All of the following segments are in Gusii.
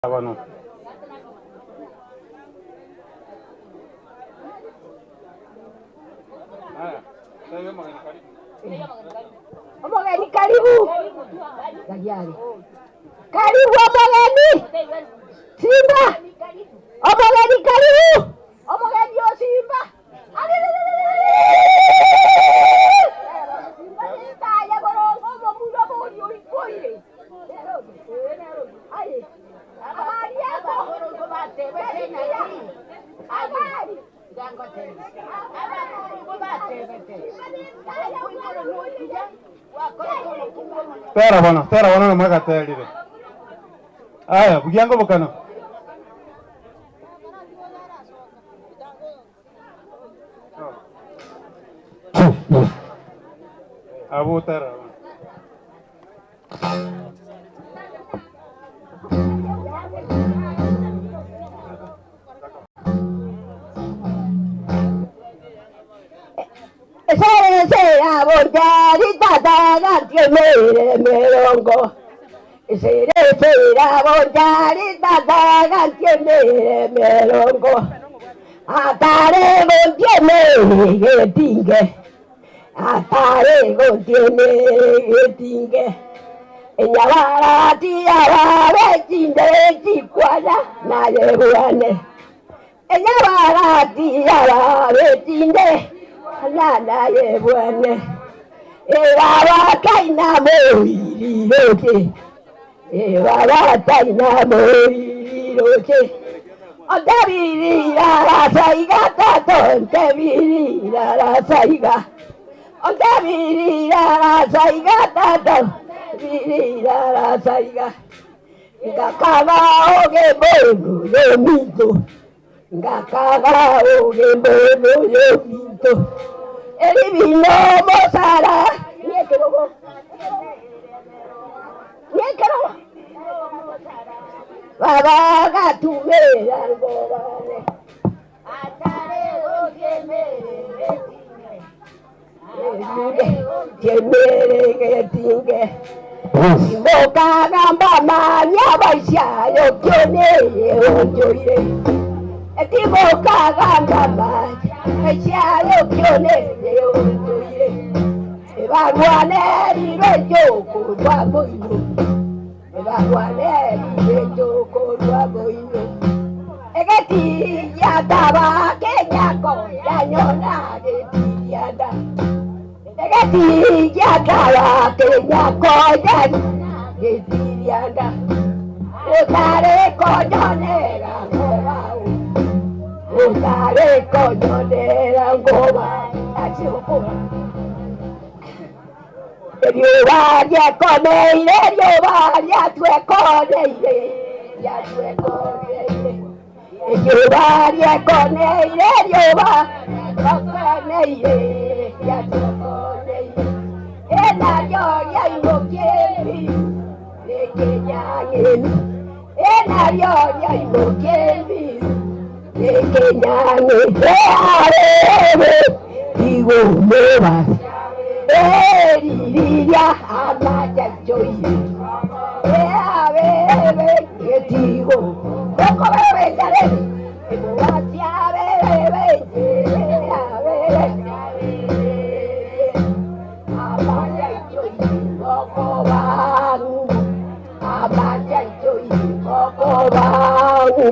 Bono. Omogeni karibu. Gariare. Karibu omogeni. Simba. Omogeni karibu. Omogeni o Simba. Tera bono, tera bono namwagaterire. Aya, bugia ngobokano. Abwo tera bono. Esere tata gantiemere merongo. Esere bonjari tata gantiemere merongo. Atare gontiemere getinge. Atare gontiemere getinge. Enyabara tiabare chinde chikwaya naye bwane. Enyabara tiabare chinde naye bwane. Ebaba kaina moiriroche. Ebaba kaina moiriroche. Ondebirira saiga tato, ondebirira saiga. Ondebirira saiga tato, birira saiga. Ngakaba oge bono yominto. Ngakaba oge bono yominto. Eribino mosara. Niekerogo. Niekerogo. Baba gatumera ngobane. Tiemere getinge. Timokagamba manya baisyayo kyoneye onjoire. Timokagamba manya baisyayo kyoneye onjoire. Ebarwanerire enjoko rwa moino. Ebarwanerire enjoko rwa moino. Egetiya taba kenyako yanyona getiyanda. Egetiya taba kenyako yanyona getiyanda. Otare konyonera ngobao. Otare konyonera ngobao. Achiokoba. Rĩũa rĩekomeire, rĩũa rĩatwekoreire, rĩatwekoreire. Rĩũa rĩekomeire, rĩũa rĩatwekoreire, rĩatwekoreire. Ĩnarĩo rĩainũkĩri, rĩkĩnyang'ĩmi. Ĩnarĩo rĩainũkĩri, rĩkĩnyang'ĩmi. Ĩarĩrĩ, igũmũra. Eririria amachachoire. Eabebe etigo. Okobebe jarebe. Ebuatiabebe abebe. Amachachoire okobangu. Amachachoire okobangu.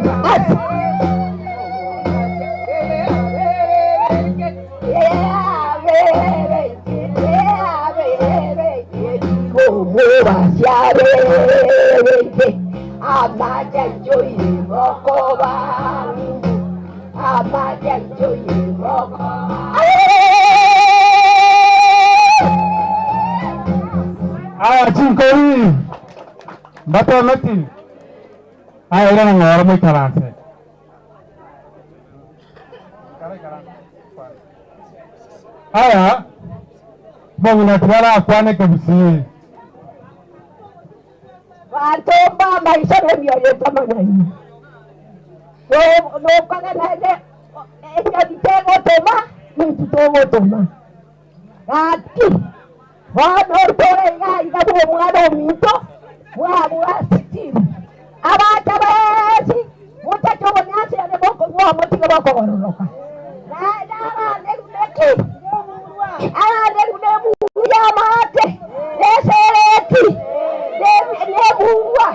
Aya chinkori. Mbatemeti. Aya ira ng'oro moikaranse. Aya mong'ina tibarakwane kebusii. Bantu bamaisha nemioyo etamang'aini. Nokaganaine enyoni tegotoma ninki togotoma. Gaki bono otore iga iga bwa omwana ominto bwabwa sitini. Abanto bonsi motache obonyansi naende mokonywa motige bokogororoka. Naende abaneru neki? Abaneru nemuru y'amaate, nesereti, nemurwa.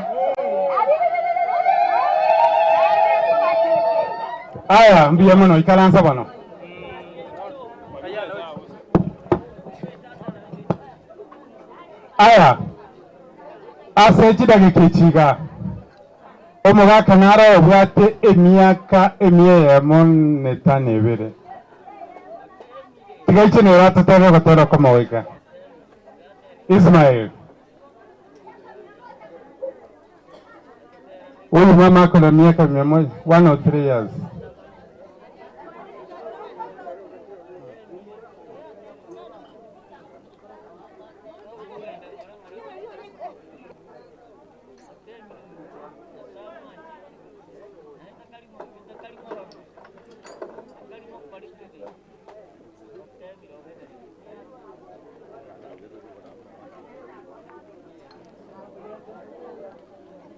Aya, mbuya mono, ikaransa bono. Aya, ase chidageka echi iga, omogaka naro obwate emiaka emia eyemo na etano ebere. Tiga inche nere atotebe ogotera okomo goika. Ismael. Huyu mama ako na miaka mia moja, 103 years.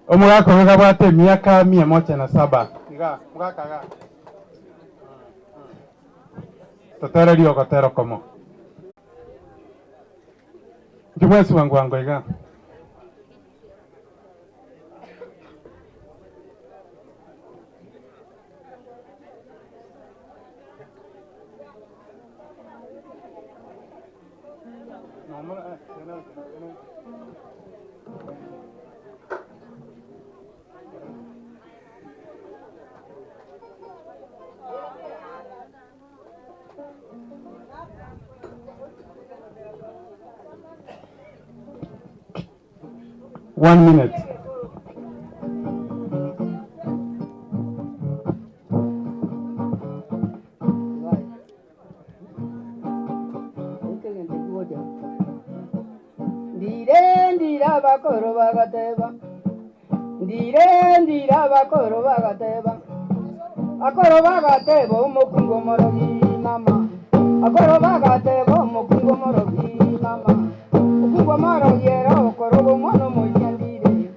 Omogaka oyo iga abwate emiaka mia moja na saba. Iga, mogaka iga. Totererie ogotera okomo. Inche mwensi bwango bwango iga. One minute. Ndire ndire abakoro bagateba, ndire ndire abakoro bagateba, akoro bagateba omokungu omorogi mama, akoro bagateba omokungu omorogi mama, okungu omorogi ere okoroga omwana omoisia ndire,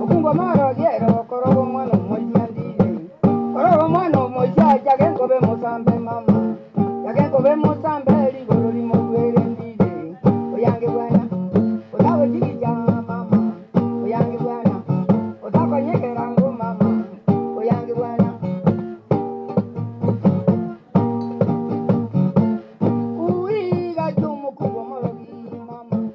okungu omorogi ere okoroga omwana omoisia ndire, koroga omwana omoisia chage nkobe mosambe mama, chage nkobe mosambe rigoro rimogwere ndire, oyange bwana. Otagochigicha mama, oyange bwana, otakonyekera ngo mama, oyange bwana. Uiga chomokungu omorogi mama,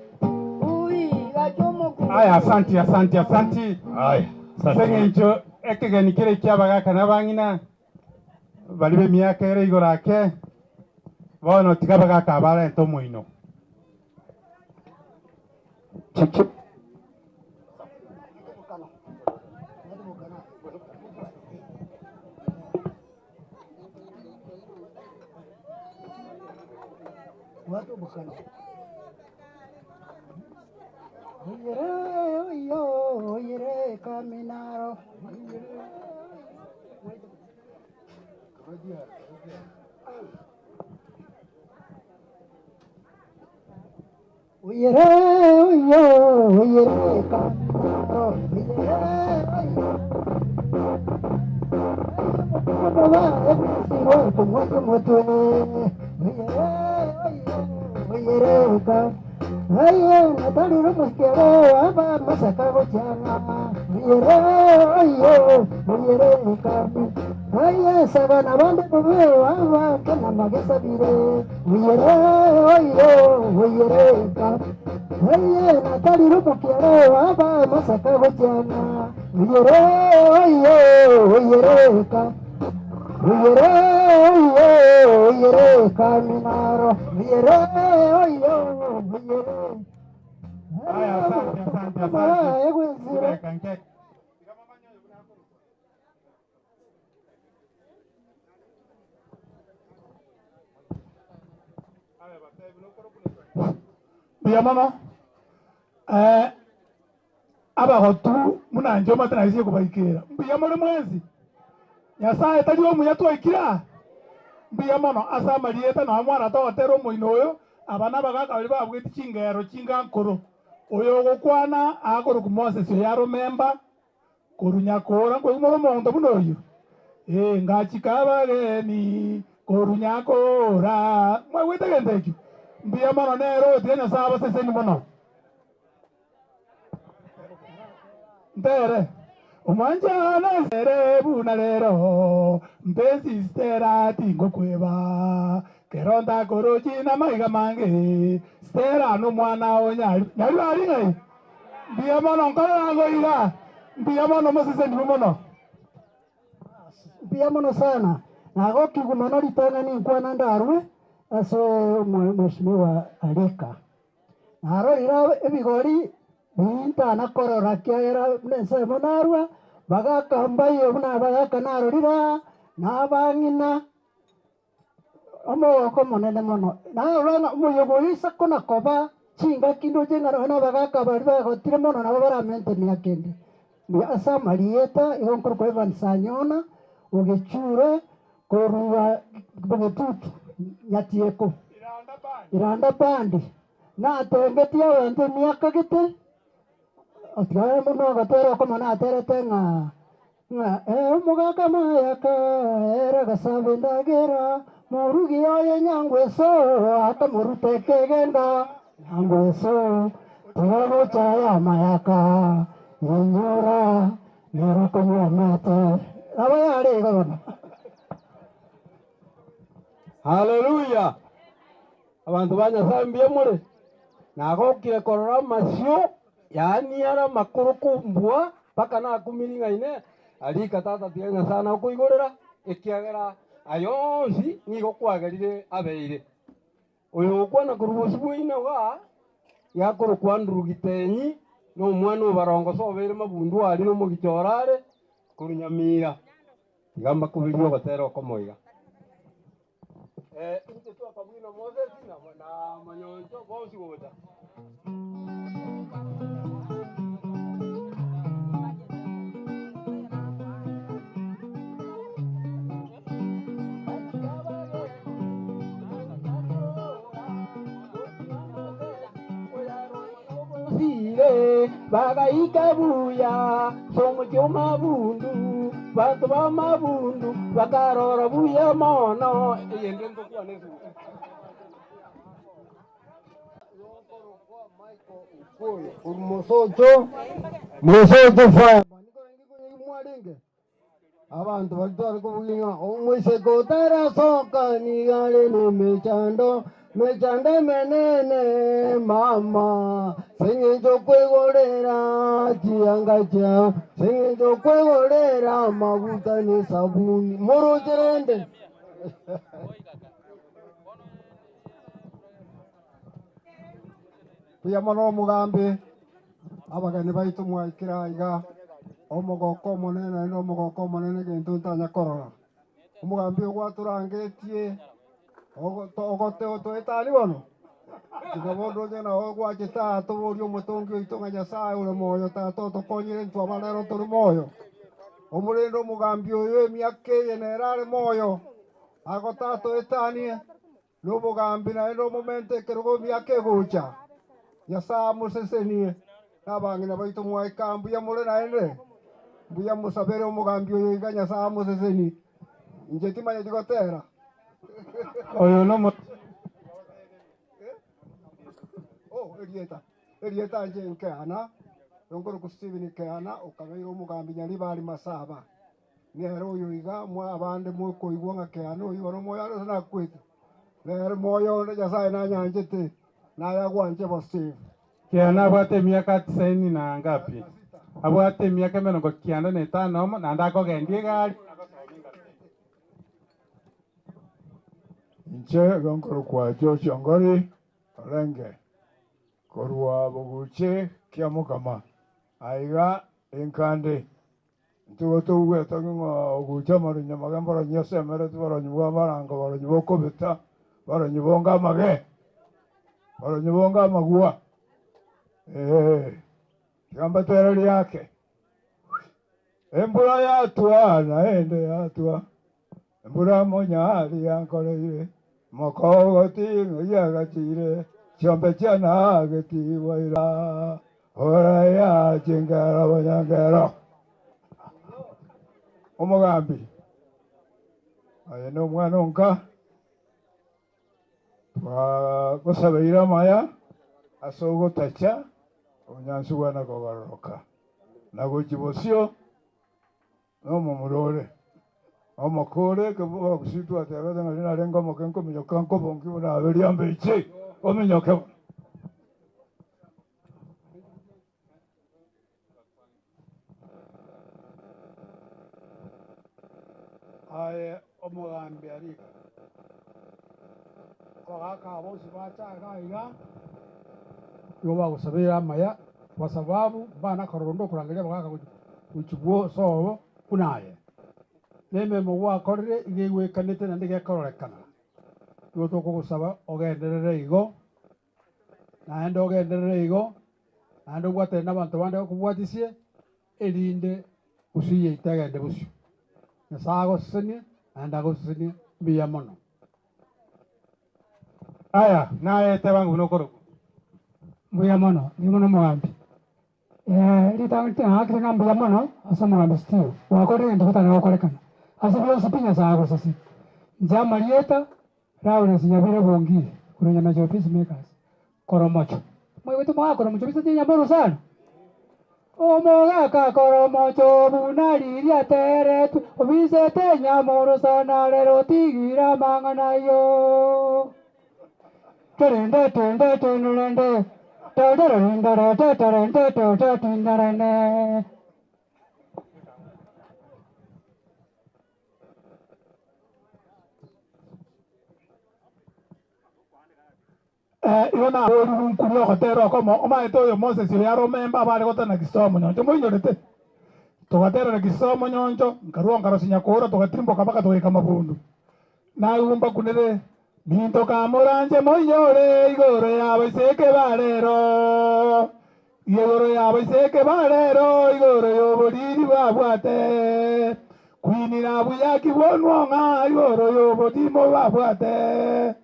uiga chomokungu. Aya, asanti, asanti, asanti. Aya, asante. Ase eng'encho ekegeni kere eki'abagaka na abang'ina baria b'emiaka ere igoro ake, bono tiga abagaka aba barente omoino. Aya, asante, asante, asante. Chidakika nke. Mbuya mono. Eh, abagotu buna inche omanyete naisie kobaikera. Mbuya more mwensi? Nyasaye tari omuya twaikire aa? Mbuya mono ase amarieta nonya mwana togotera omoino oyo, aba nabagaka baria babweti chingero chinga nkoro. Oyo ogokwana akorokwa Moses oyo aromemba. Korwa nyakora nkoigwa more omonto buna oyio? Ee, ngachika abageni korwa nyakora. Mwaigwete egento ekio? Mbuya mono nere oyotiga Nyasae abaseseni mono. Ntere, Omwanchani ere buna rero, mpensi Stella tingokweba, kero ntakorochi namaiga mange, Stella nomwana o Nyari, Nyaribari ng'ai? Mbuya mono nkorera ngoiga, mbuya mono mosesenigwe mono. Mbuya mono sana, nagokigwa mono ritang'ani nkwana ndarwe ase omweshimiwa Alika. Narorire ebigori bintana korora ekiagera buna ensemo narua, bagaka mbaye buna abagaka narorire aa, na abang'ina, omogoko omonene mono. Narora ng'a omoyega oyo ase kona koba chingaki ndoche ng'a nonya na abagaka baria bagotire mono nabo baramente emiaka ende. Mbuya ase amarieta, igo nkorokwa Evans Anyona, ogechure korwa Bogetutu, Nyatieko, Iranda Band, natengetie abanto emiaka gete, otiga nogotera okomo naterete ng'a ng'a omogaka mayaka ere agasaba endagera, morugi oye nyangweso akamoruta ekegenda, nyangweso tiga gochaya amayaka, inyora nere okonywa amate. Nabo yare igo bono. Haleluya! Abanto ba Nyasae mbuya more? Nagokire korora amasio, yaani are amakoro kombua mpaka nakumiri ng'a inee, arika tata tiga Nyasae nakoigorera, ekiagera aya onsi nigo kwagerire abeire. Oyo ogokwana korwa bosio bwaino igaa, iga akorokwa Andrew Gitenyi, na omwana o Barongoso obeire mabundu aria na omogicha ore are korwa Nyamira. Tiga mbakubirie ogotera okomo iga. Inche twakabwina Moses na monyoncho bonsi gocha. Bagaika buya ase omochie o mabundu, banto ba mabundu bakarora buya mono. Eyende ntokwane esuguku. Abanto baria tware kobugia ng'a omoiseke otarasoka nigo are nemechando, mechando emenene mama, ase eng'encho okoigorera chianga chiao, ase eng'encho okoigorera amaguta na esabuni, moroche rende. Mbuya mono omogambi, abageni baito mwaikire aiga, omogoko omonene naende omogoko omonene egento ntanya korora. Omogambi oyo gwatorangetie, ogote otoetani bono, tiga bono onye nao gwachete aa toborie omotongi oito ng'a Nyasaye ore moyo tata otokonyire intwe aba rero tore moyo. Omorende omogambi oyo emiaka eye nere are moyo, agotatoetanie. Nobogambi naende omomente ekerogo emiaka egocha. Nyasae amosesenie, na abang'ina baito mwaika mbuya more naende, mbuya mosabere omogambi oyo iga Nyasae amosesenie. Inche timanyeti gotera. Oyo nomo. Oh, erieta, erieta inche Nkeana, nonkorokwa Stephen Keana, okabeire omogambi Nyaribari Masaba. Nere oyo iga mw'abande mokoigwa ng'a keana oyio bono moyo are gose nakwete, nere moyo onde Nyasae nanyanchete, naye agwanche bo Steve. Kiana abwate emiaka tisaini na ngapi? Abwate emiaka emerongo kianda na etano omo, naende akogendia egari. Inche igo nkorokwa Joshua Ngori Orenge, korwa Boguche Kiamokama, aiga Enkande. Intwe toigwete ng'a ogocha amaronyi amage mbaronyi asemeretwe, baronyi bw'amarango, baronyi b'okobeta, baronyi bonga amage, baronyi bonga amagwa. Ee, tiga mbatererie ake. Embura yatwa naende yatwa, embura monyari yankoreire, mokogoti ng'ai agachire, chiombe chiane agetigwa ira, ora ya chingero bonyangero. Omogambi, aye na omwana o nka, twagosabeire amaya ase ogotacha obonyansi bwane kogororoka, na gochia bosio nomomura ore omoke ore ekebogusii twatebete ng'a riria narenge omoke nkominyoka nkobongi buna abe riambe inche, ominyoke bono. Aye omogambi Arika, abagaaka aba bonsi bacha iga iga, nigo bagosabeire amaya, kwa sababu mbana korora onde okorangeria abagaaka gochia bwosobo buna aye. Na emeremo gwakorire iga egwekanete naende gekororekana. Nigo tokogosaba ogenderere igo. Naende ogenderere igo, naende obwatane nabanto bande bakobwatisie, erinde gusii yaito egende bosio. Nyasae agosesenie, naende agosesenie mbuya mono. Aya naye teba ng'a buna okorokwa. Mbuya mono, mbuya mono omogambi. Ritang'ani tinagakire ng'a mbuya mono ase omogambi Steve, gwakorire egento getana gokorekana. Ase bionsi pi Nyasae agosesenie. Inche amarieta Lawrence Nyabire Bongiri korwa Nyamache Peacemakers, Koromocho. Mwaigwete omogaka Koromocho bisacha enyama orosana? Omogaka Koromocho buna riria ateretwe, obisete enyama orosana rero otigire amang'ana ayio. Torende tende tenurende, torererendere torende tototindarene. Igo naborirwe nkurie ogotera okomo, omanyete oyo Moses oyo are omemba abare gotera na Kisomo Nyoncho, moinyorete? Togatera na Kisomo Nyoncho, nkarua nkarosia Nyakoora togatirimboka mpaka togaika Mabundu. Naigwa mbakunere, Minto kamoranche moinyore igoro y'abaiseke ba rero, igoro y'abaiseke ba rero, igoro y'oboriri babwate, kwinira buya ki bwonwo ng'a igoro y'obotimo babwate.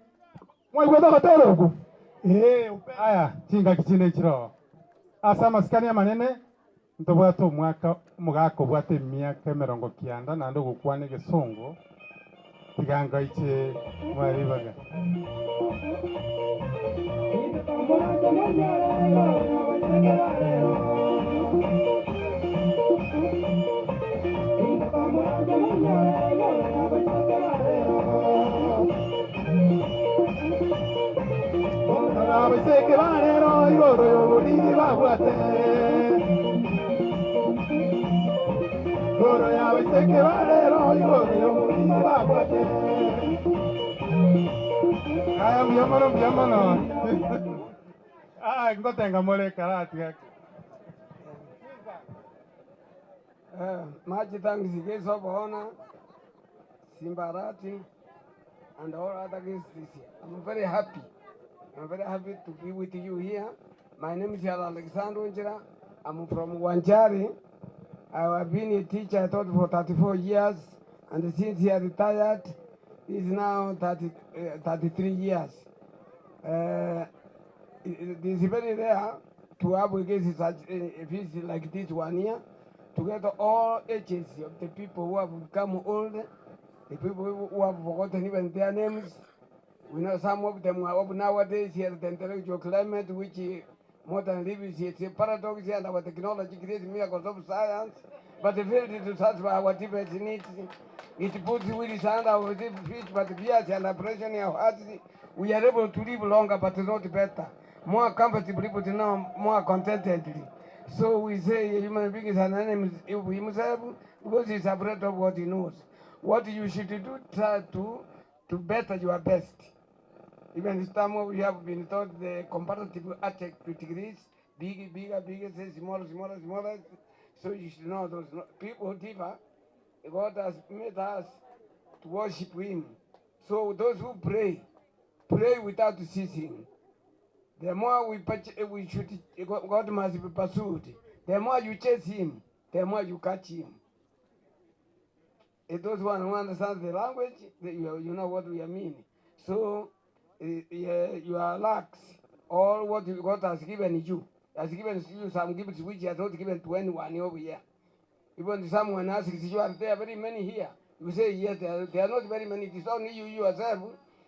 Mwaigwete ogotera okwo? Ee, Aya, chingaki chinde nchiroo. Ase amasikani amanene, ntobwate omwaka omogaka obwate emiaka emerongo kianda naende ogokwana egesongo, tiga ngoiche moe ribaga. Abaiseke ba rero igoro y'oboriri babwate, igoro y'abaiseke ba rero igoro y'oboriri babwate. Aya mbuya mono mbuya mono. Ah, ngotenga more karati gaki. Much thanks guests of honor, Simbarati, and all other guests here. I'm very happy. I'm very happy to be with you here. My name is Alexander Onjira. I'm from Wanjari. I have been a teacher, I taught for 34 years, and since I retired, it's now 30, 33 years. It is very rare to have a case such a visit like this one here, to get all ages of the people who have become old, the people who have forgotten even their names. We know some of them are up nowadays here, the intellectual climate, which modern lives, it's a paradox, and our technology creates miracles of science, but it failed to satisfy our deepest needs. It puts wheels under our feet, but fears and oppression in our hearts. We are able to live longer, but not better. More comfortably, but now more contentedly. So we say a human being is an enemy of himself because he's afraid of what he knows. What you should do, try to better your best. Even some of you have been taught the comparative adjective degrees, big, bigger, bigger, say smaller, smaller, smaller. So you should know those people differ. God has made us to worship Him. So those who pray, pray without ceasing. The more we should, God must be pursued. The more you chase Him, the more you catch Him. If those who understand the language, you know what we mean. So you are lax. All what God has given you, has given you some gifts which He has not given to anyone over here. Even someone asks you, are there very many here? You say, yes, there are not very many. It is only you yourself.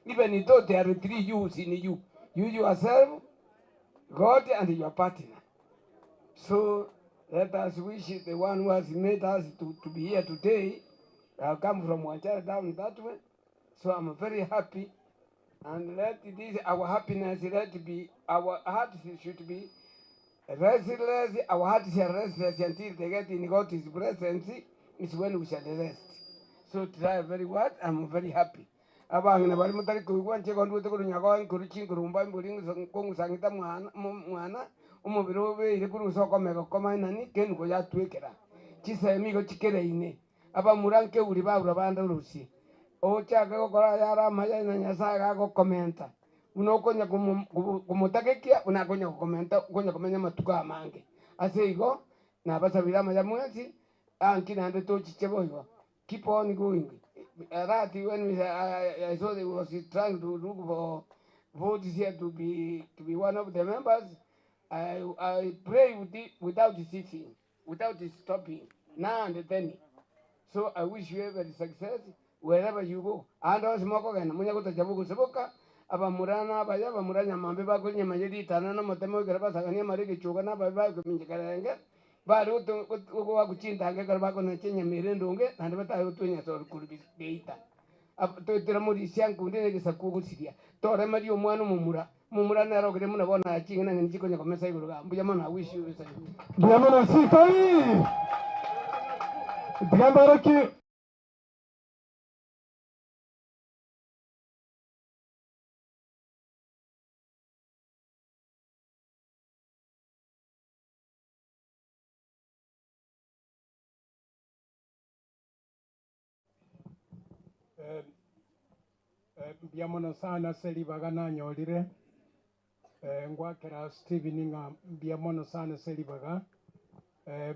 Even though there are three yous in you. You yourself, God, and your partner. So let us wish the one who has made us to be here today. I come from Wanjara down that way. So I'm very happy. And let this, our happiness, let be, our hearts should be restless, our hearts shall restless until they get in God's presence, is when we shall rest. So try very well, I'm very happy. Abang'ina bari mutari koigwa nche kondwete korwa nyakoe nkoru chinkurumba mbori nkong'usang'ita mwana mwana omobere obeire korwa ase okomega komaenani kenugo yatwekera chisemi igo chikereine abamura nkeuri baura bande orosie ochake gokora ayare amaya na Nyasaye gagokomenta buna okonya komotagekia buna akonya gokomenta okonya komenya amatuko amange. Ase igo nabasabire amaya mwensi anki naende tochiche boigo. Keep on going. That when we, I saw they was trying to look for votes here to be one of the members. I pray with it, without ceasing, without stopping, now and then. So I wish you every success wherever you go. And also moko gena munya gotacha bogosoboka abamurana abaya abamura nyamambe bakori nyama ye ritana na omotemo ekero basagania amare egechuga na ababe bakominchekerenge bare goakuchintange ekero bakonacha enyama ere endonge naende batabe gotwenya ase korwa geita. Toetera morisia nkunde na egesaku ogosiria toremaria omwana omomura omomura nere ogere buna bono aching'ana ng'eni chikonya komesa igoro iga mbuya mono I wish you success. Mbuya mono Sikoi! Tiga mbarokie. Mbuya mono sana ase ribaga nanyorire, ngwakera Stephen ng'a mbuya mono sana ase ribaga,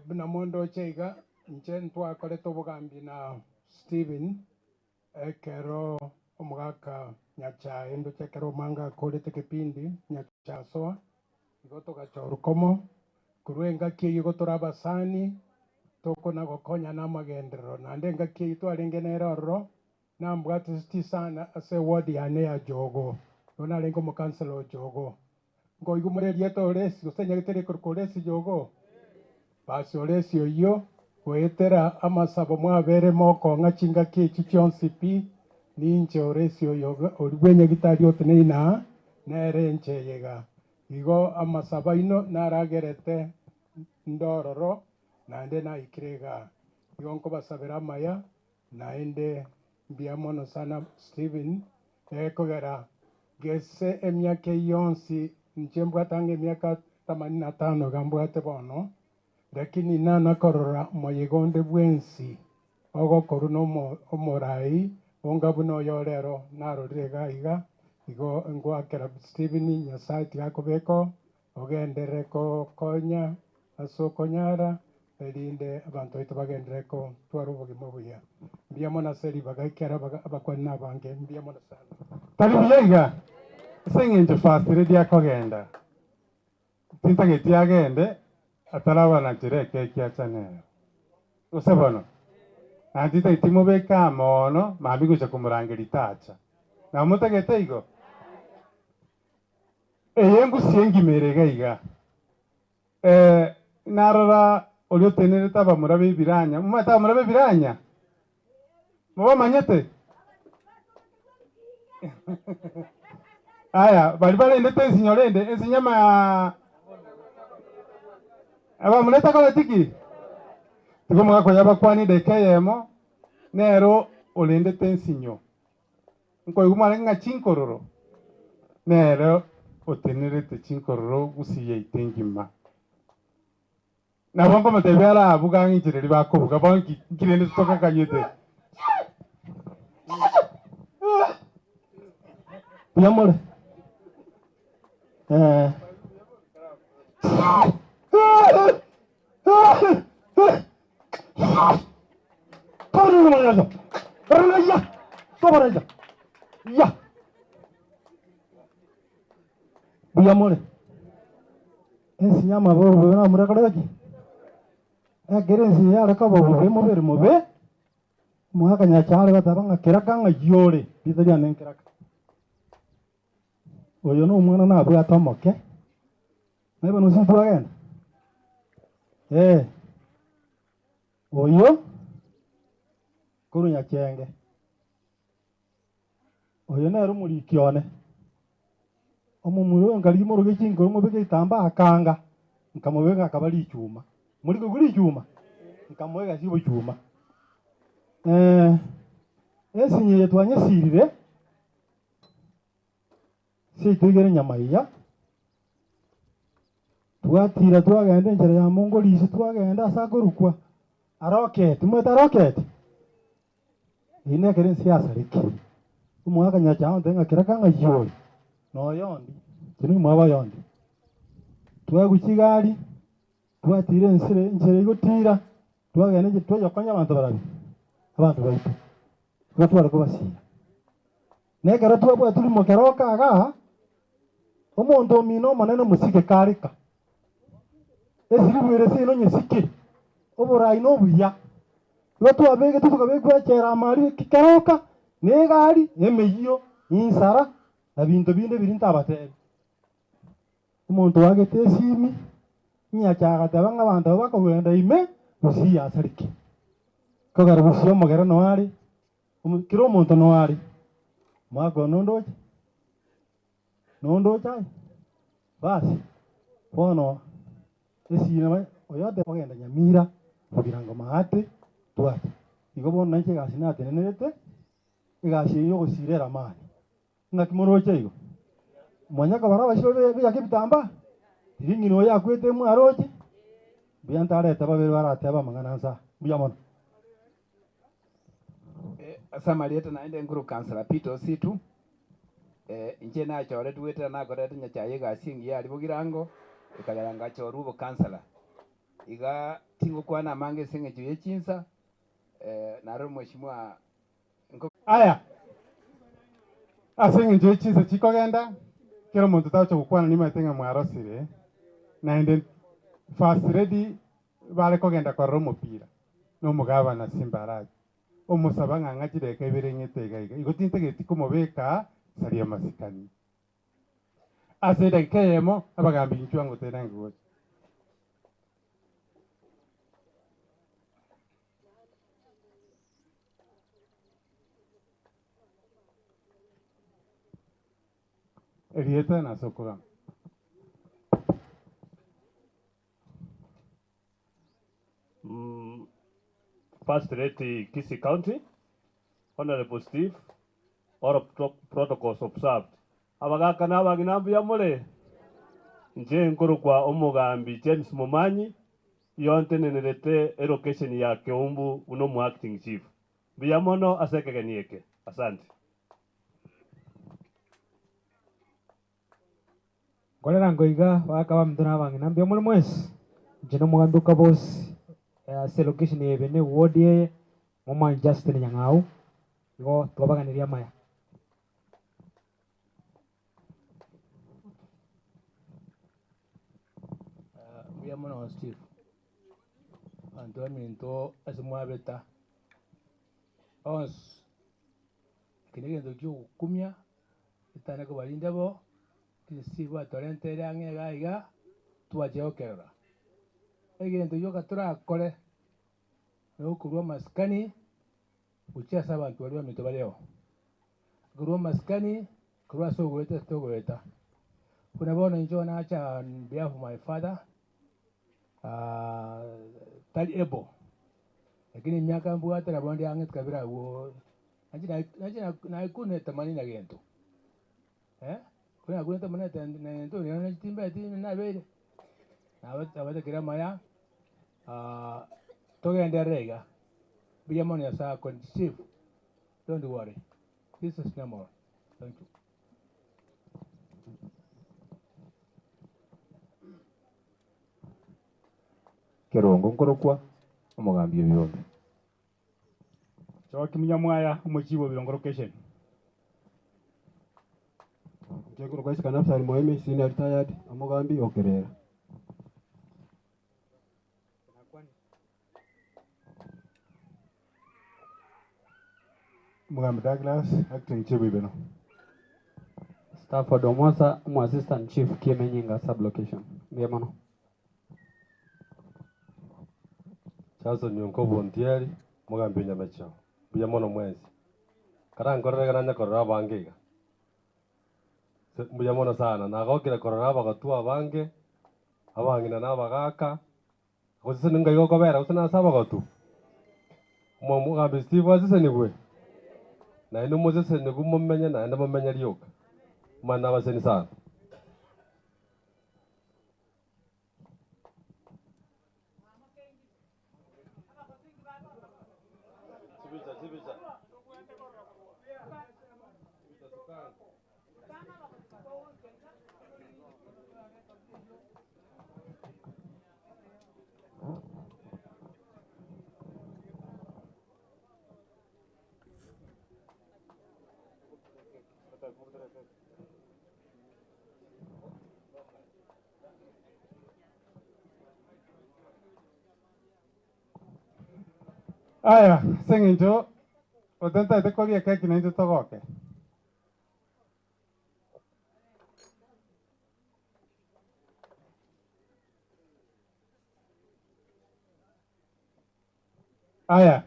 buna mondoche iga, inche ntwakorete obogambi na Stephen, ekero omogaka Nyachae ndoche ekero omanga akorete kipindi Nyachasoa, igo togachorwa komo, korwa engaki eyio igo tore abasani, tokona gokonyana amagenderero, naende engaki eyio twarenge nere ororo, nambwateseti sana ase eward yane ya Jogoo, igo narenge omokansela o Jogoo. Nkoigwa more erieta Oresi, gose nyagete rikorokwa Oresi Jogoo? Basi Oresi oyio, goetera amasabo mwabere mokong'a chingaki echi chionsi pi, ninche Oresi oyo oria bw'enyagitari oteneine aa, nere enche eye iga. Igo amasabo aino naragerete ndororo, naende naikire igaa. Igo nkobasabera amaya, naende mbuya mono sana Stephen, ekogera gese emiaka eyio yonsi, inche mbwate ang'e emiaka themanini na tano iga mbwate bono, lakini nana korora moyega onde bwensi ogokorwa na omorai onga buna oyo rero narorire iga iga, igo ngoakera Stephen Nyasaye tiga akobeka ogenderere kokonya ase okonyara erinde abanto baito bagenderere kotwara obogima obuya. Mbuya mono ase ribaga ekero abakwani na abange, mbuya mono sana. Tari buya iga? Ase eng'encho First Lady akogenda, tintageti agende ataraba na nchera ekeki acha nero. Gose bono? Naende tintageti mobeke amono mambia gocha komorangeria tacha. Nabo motagete igo? Eye engusie engima ere iga iga. Narora oria otenerete abamura b'ebiranya, momanyete abamura b'ebiranya? Mobamanyete? Aya, baria barendete ensinyo rende, ensinyo ama abamura etakoreti ki? Tiga omogaka oyo abakwanie edageka eyemo, nero orendete ensinyo. Nkoigwa mwarenge ng'a chinkororo, nere otenerete chinkororo gusii yaito engima. Nabo nkomotebia arabuga ang'e inchera eria bakobuga bono nki rende totokakanyete. Mbuya more? Eh. Mbuya more? Ensinya amaboko bobe namore kore ki? Ekero ense eye yare koba bobe mobere mobe, omogaka Nyachae are goteba ng'a keraka ng'ai ore, rieta riane nkeraka. Oyo na omwana nabwate omoke, naye bono gose ntwagenda? Eh, oyo korwa Nyachenge. Oyo nere omoriki one, omomura oyo nkarigia moroge chinkoro mobeke egetambaa akanga, nkamobeka akaba richuma. Morikwe korwa richuma? Nkamoa egasi ya obochuma. Esinyo eye twanyesirire, seito igere nyamaiya, twatira twagenda enchera ya mongorisi twagenda ase akorokwa Aroketi, omanyete Aroketi? Eyio nekero ense yasarekire. Omogaka Nyachae agontebia ng'a keraka ng'ai ore? Noyondi, inche nomwabo oyondi. Twaegwa chigari, twatira ensere enchera egotira, twagenda enchera twachia gokonya abanto barabwo, abanto baito, igo tware kobasiira. Na ekero twabwatire rimo keroka igaa, omonto omino omonene omosike kareka, esiribu ere seino onyesike, oborai na obuya. Igo twabegetwe tokabekwa echela amari keroka, na egari, na emeyio, na insara, na binto binde biria ntabatebi. Omonto oagete esimi, inyacha agateba ng'a abanto aba bakogenda ime, gusii asareke. Kogera gusii omogere noyo are, Kera omonto noyo are, omwaka oyo nondoche, nondoche aye, basi bono esira oyote ogenda Nyamira, Bogirango maate, twacha. Igo bono nainche egasi natenenerete, egasi eye ya ogosira eramani. Ng'aki moroche igo? Mwanya kobara abasibwa beyake ebitambaa? Riria ng'ina oyo akwete mwaroche? Mbuya ntarete babere baratebe amang'ana nsa. Mbuya mono. Ase amarieta naende nkuru Councillor Peter Ositu, inche nachoretwe goetera nakorete Nyachae egasi engiya aria Bogirango, ekagera ngachorwa obokansala. Iga tingokwana amange ase eng'encho ye chinsa, naro Mheshimiwa nko. Aya, ase eng'encho ye chinsa chikogenda, kera omonto tagocha gokwana nimaete ng'a mwarosire, naende First Lady bare kogenda korora omopira na omogabana Simba Arati, omosaba ng'a ng'a chidakika ibere ng'ete iga iga, igo tintageti komobeka saria masikani. Ase edakika eyemo, abagambi inchuo ngotenenke gocha. Erieta nase okogamba. First Lady Kisii County, Honorable Steve, all protocols observed. Abagaka na abang'ina mbuya more? Inche nkorokwa omogambi James Momanyi, iyo ntenenerete elocation ya Keumbu buna omo acting chief. Mbuya mono ase ekegeni eke. Asante. Nkorera ngoiga abagaka baminto na abang'ina mbuya more mwensi, inche nomogambi o Kabosi ase elocation ya Ebene eward eye, momwanyi Justin Nyang'au, igo twabaganirie amaya. Mbuya mono Steve, abanto baminto ase mwabeta bonsi, eke negento kia ogokumia, etane kobarinda bo, lakini Steve atorentere ang'e iga iga, twachia gokerora. Egento gioka torakore, nokorwa amasikani gochia ase abanto baria baminto bareo. Korwa amasikani, korwa ase ogoeta ase togoeta. Buna bono inche bono nacha on behalf of my father, tari able, lakini emiaka mbwate nabo ndi ang'e kabere abwo, nache nache nakunete tamani na gento, buna nakunete tamani na gento rirorio timbeti nabeire, nabatakera amaya, togenderere iga, mbuya mono Nyasaye akore Steve, don't worry, this is normal, thank you. Kerongo nkorokwa omogambi o biombe. Joakim Nyamwaya, omochibu o Birongo location. Inche nkorokwa Isaac Nafutali Moemi, senior retired, omogambi o Kerera. Mugambi Douglas, acting chief Ibeno. Stafford Omosa, omo assistant chief Kiemenyinga sub-location. Mbuya mono. Charles Onyonka Obontieri, omogambi o Nyamecheo. Mbuya mono mwensi. Karankorere iga nanye korora abange iga. Se mbuya mono sana, nagokire korora abagotu abange, abang'ina na abagaka, gose ning'ai gokobera gose nase abagotu? Omogambi Steve asesenigwe, naende mosesenigwe momenye naende momenye rioka. Omwana nabaseni sana. Aya, ase eng'encho otentaete koria ekeki naintwe togoke. Aya,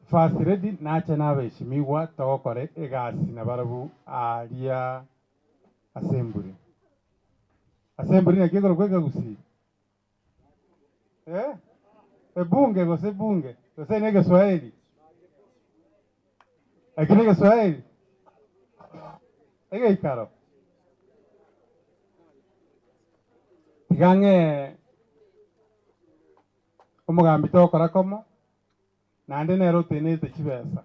First Lady nache nabeshimigwa togokora egasi nabarabwo aria ase emburi. Ase emburi naki ekorokwa ekegusii? Eh? Ebunge gose bunge gose ne egeswahili? Eki ne egeswahili? Egeikaro? Tiga ng'e omogambi togokora komo, naende nere otenenete chibesa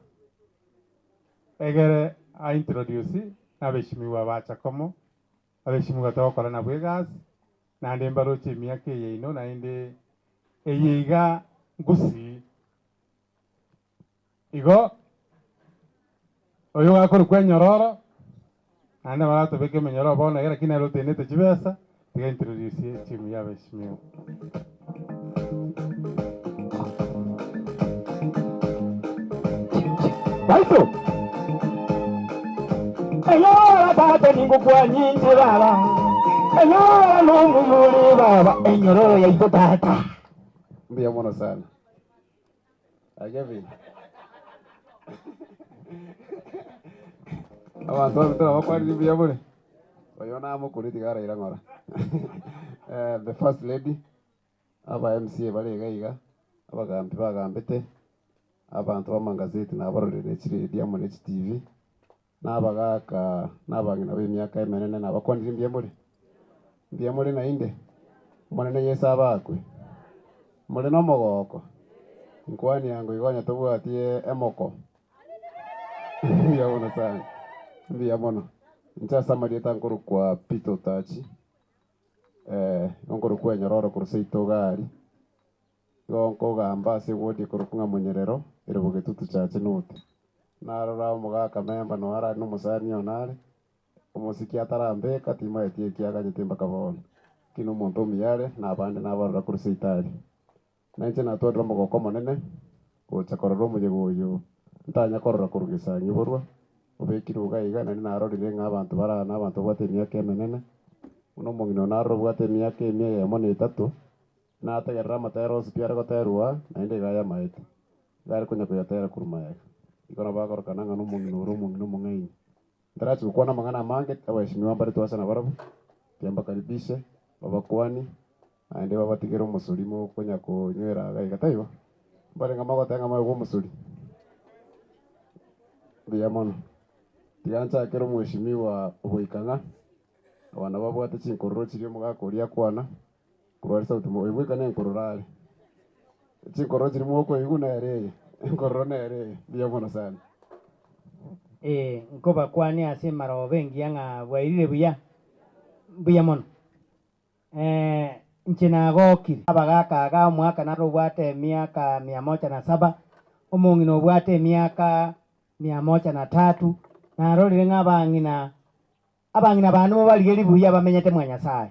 egere a introduce nabeshimiwa bacha komo, abeshimiwa togokora nabwo egasi, naende mbaroche emiaka eye ino naende eye iga ngusii. Igo oyo gakorokwa enyororo, naende baratobeke emenyororo bono iga lakini nere otenenete chibesa, tiga introduce etimu ya abeshimiwa. Baito. Enyora tata ningokwa nyinche baba. Enyora nomuyore baba. Enyororo yaito tata. Mbuya mono sana. Kevin. Abantu babitara bakwarire mbuya bore. Oyo namokuri tiga araira ng'ora. The first lady aba MCA bare iga iga abagambi bagambete abantu b'amangazeti nabarorire chiredio amo ne chitivi nabagaka nabang'ina ba emiaka emenene nabakwanire mbuya more mbuya more nainde omonene Yesu abakwe more na omogoko nkwani yango igo onye tobwatie emoko mbuya mono sana mbuya mono inche ase amarieta nkorokwa Peter Otachi nkorokwa enyororo korwa seito iga aria igo nkogamba ase eward ekorokwa ng'a Monyerero ere Bogetutu Church North. Narora omogaka memba noyo arari na omosani one are, omosiki atarambeka timaeti eki aganyete mpaka bono. Lakini omonto omuya are na abande nabarora korwa seito aria. Nainche natwarire omogoko omonene, gocha korora omoyega oyo ntanya korora korwa gesang'i borwa, obekire iga iga naende narorire ng'a abanto bara na abanto babwate emiaka emenene, buna omong'ina oyo narora obwate emiaka emia eyemo na etato, nategerera amatera onsi pi are goterwa, naende iga ayamaete. Iga are konya koyatera korwa mayega. Igo nabo akorokana ng'a na omong'ina ore omong'ina omong'aini. Ntarachi gokwana amang'ana amange, abaheshimiwa mbare twase nabarabwo, tiga mbakaribishe, babakwani, naende babatigere omosori mokonya konywera iga iga taibo? Mbare ng'a mogoteba ng'a moegwe omosori. Mbuya mono. Tiga nchakere omweshimiwa ogoika ng'a, abana babwate chinkororo chiria omogaka oria akwana, korwa are sauti oibweka na enkororo are. Chinkororo chiria mokoigwa nere eye, enkororo nere eye, mbuya mono sana. Nkobakwania ase emaroba engiya ng'a bwairire buya, mbuya mono. Inche nagokire abagaka aga omwaka naro obwate emiaka mia moja na saba, omong'ina obwate emiaka mia moja na tatu, narorire ng'a abang'ina abang'ina bane mobarigeri buya bamenyete mwa Nyasaye.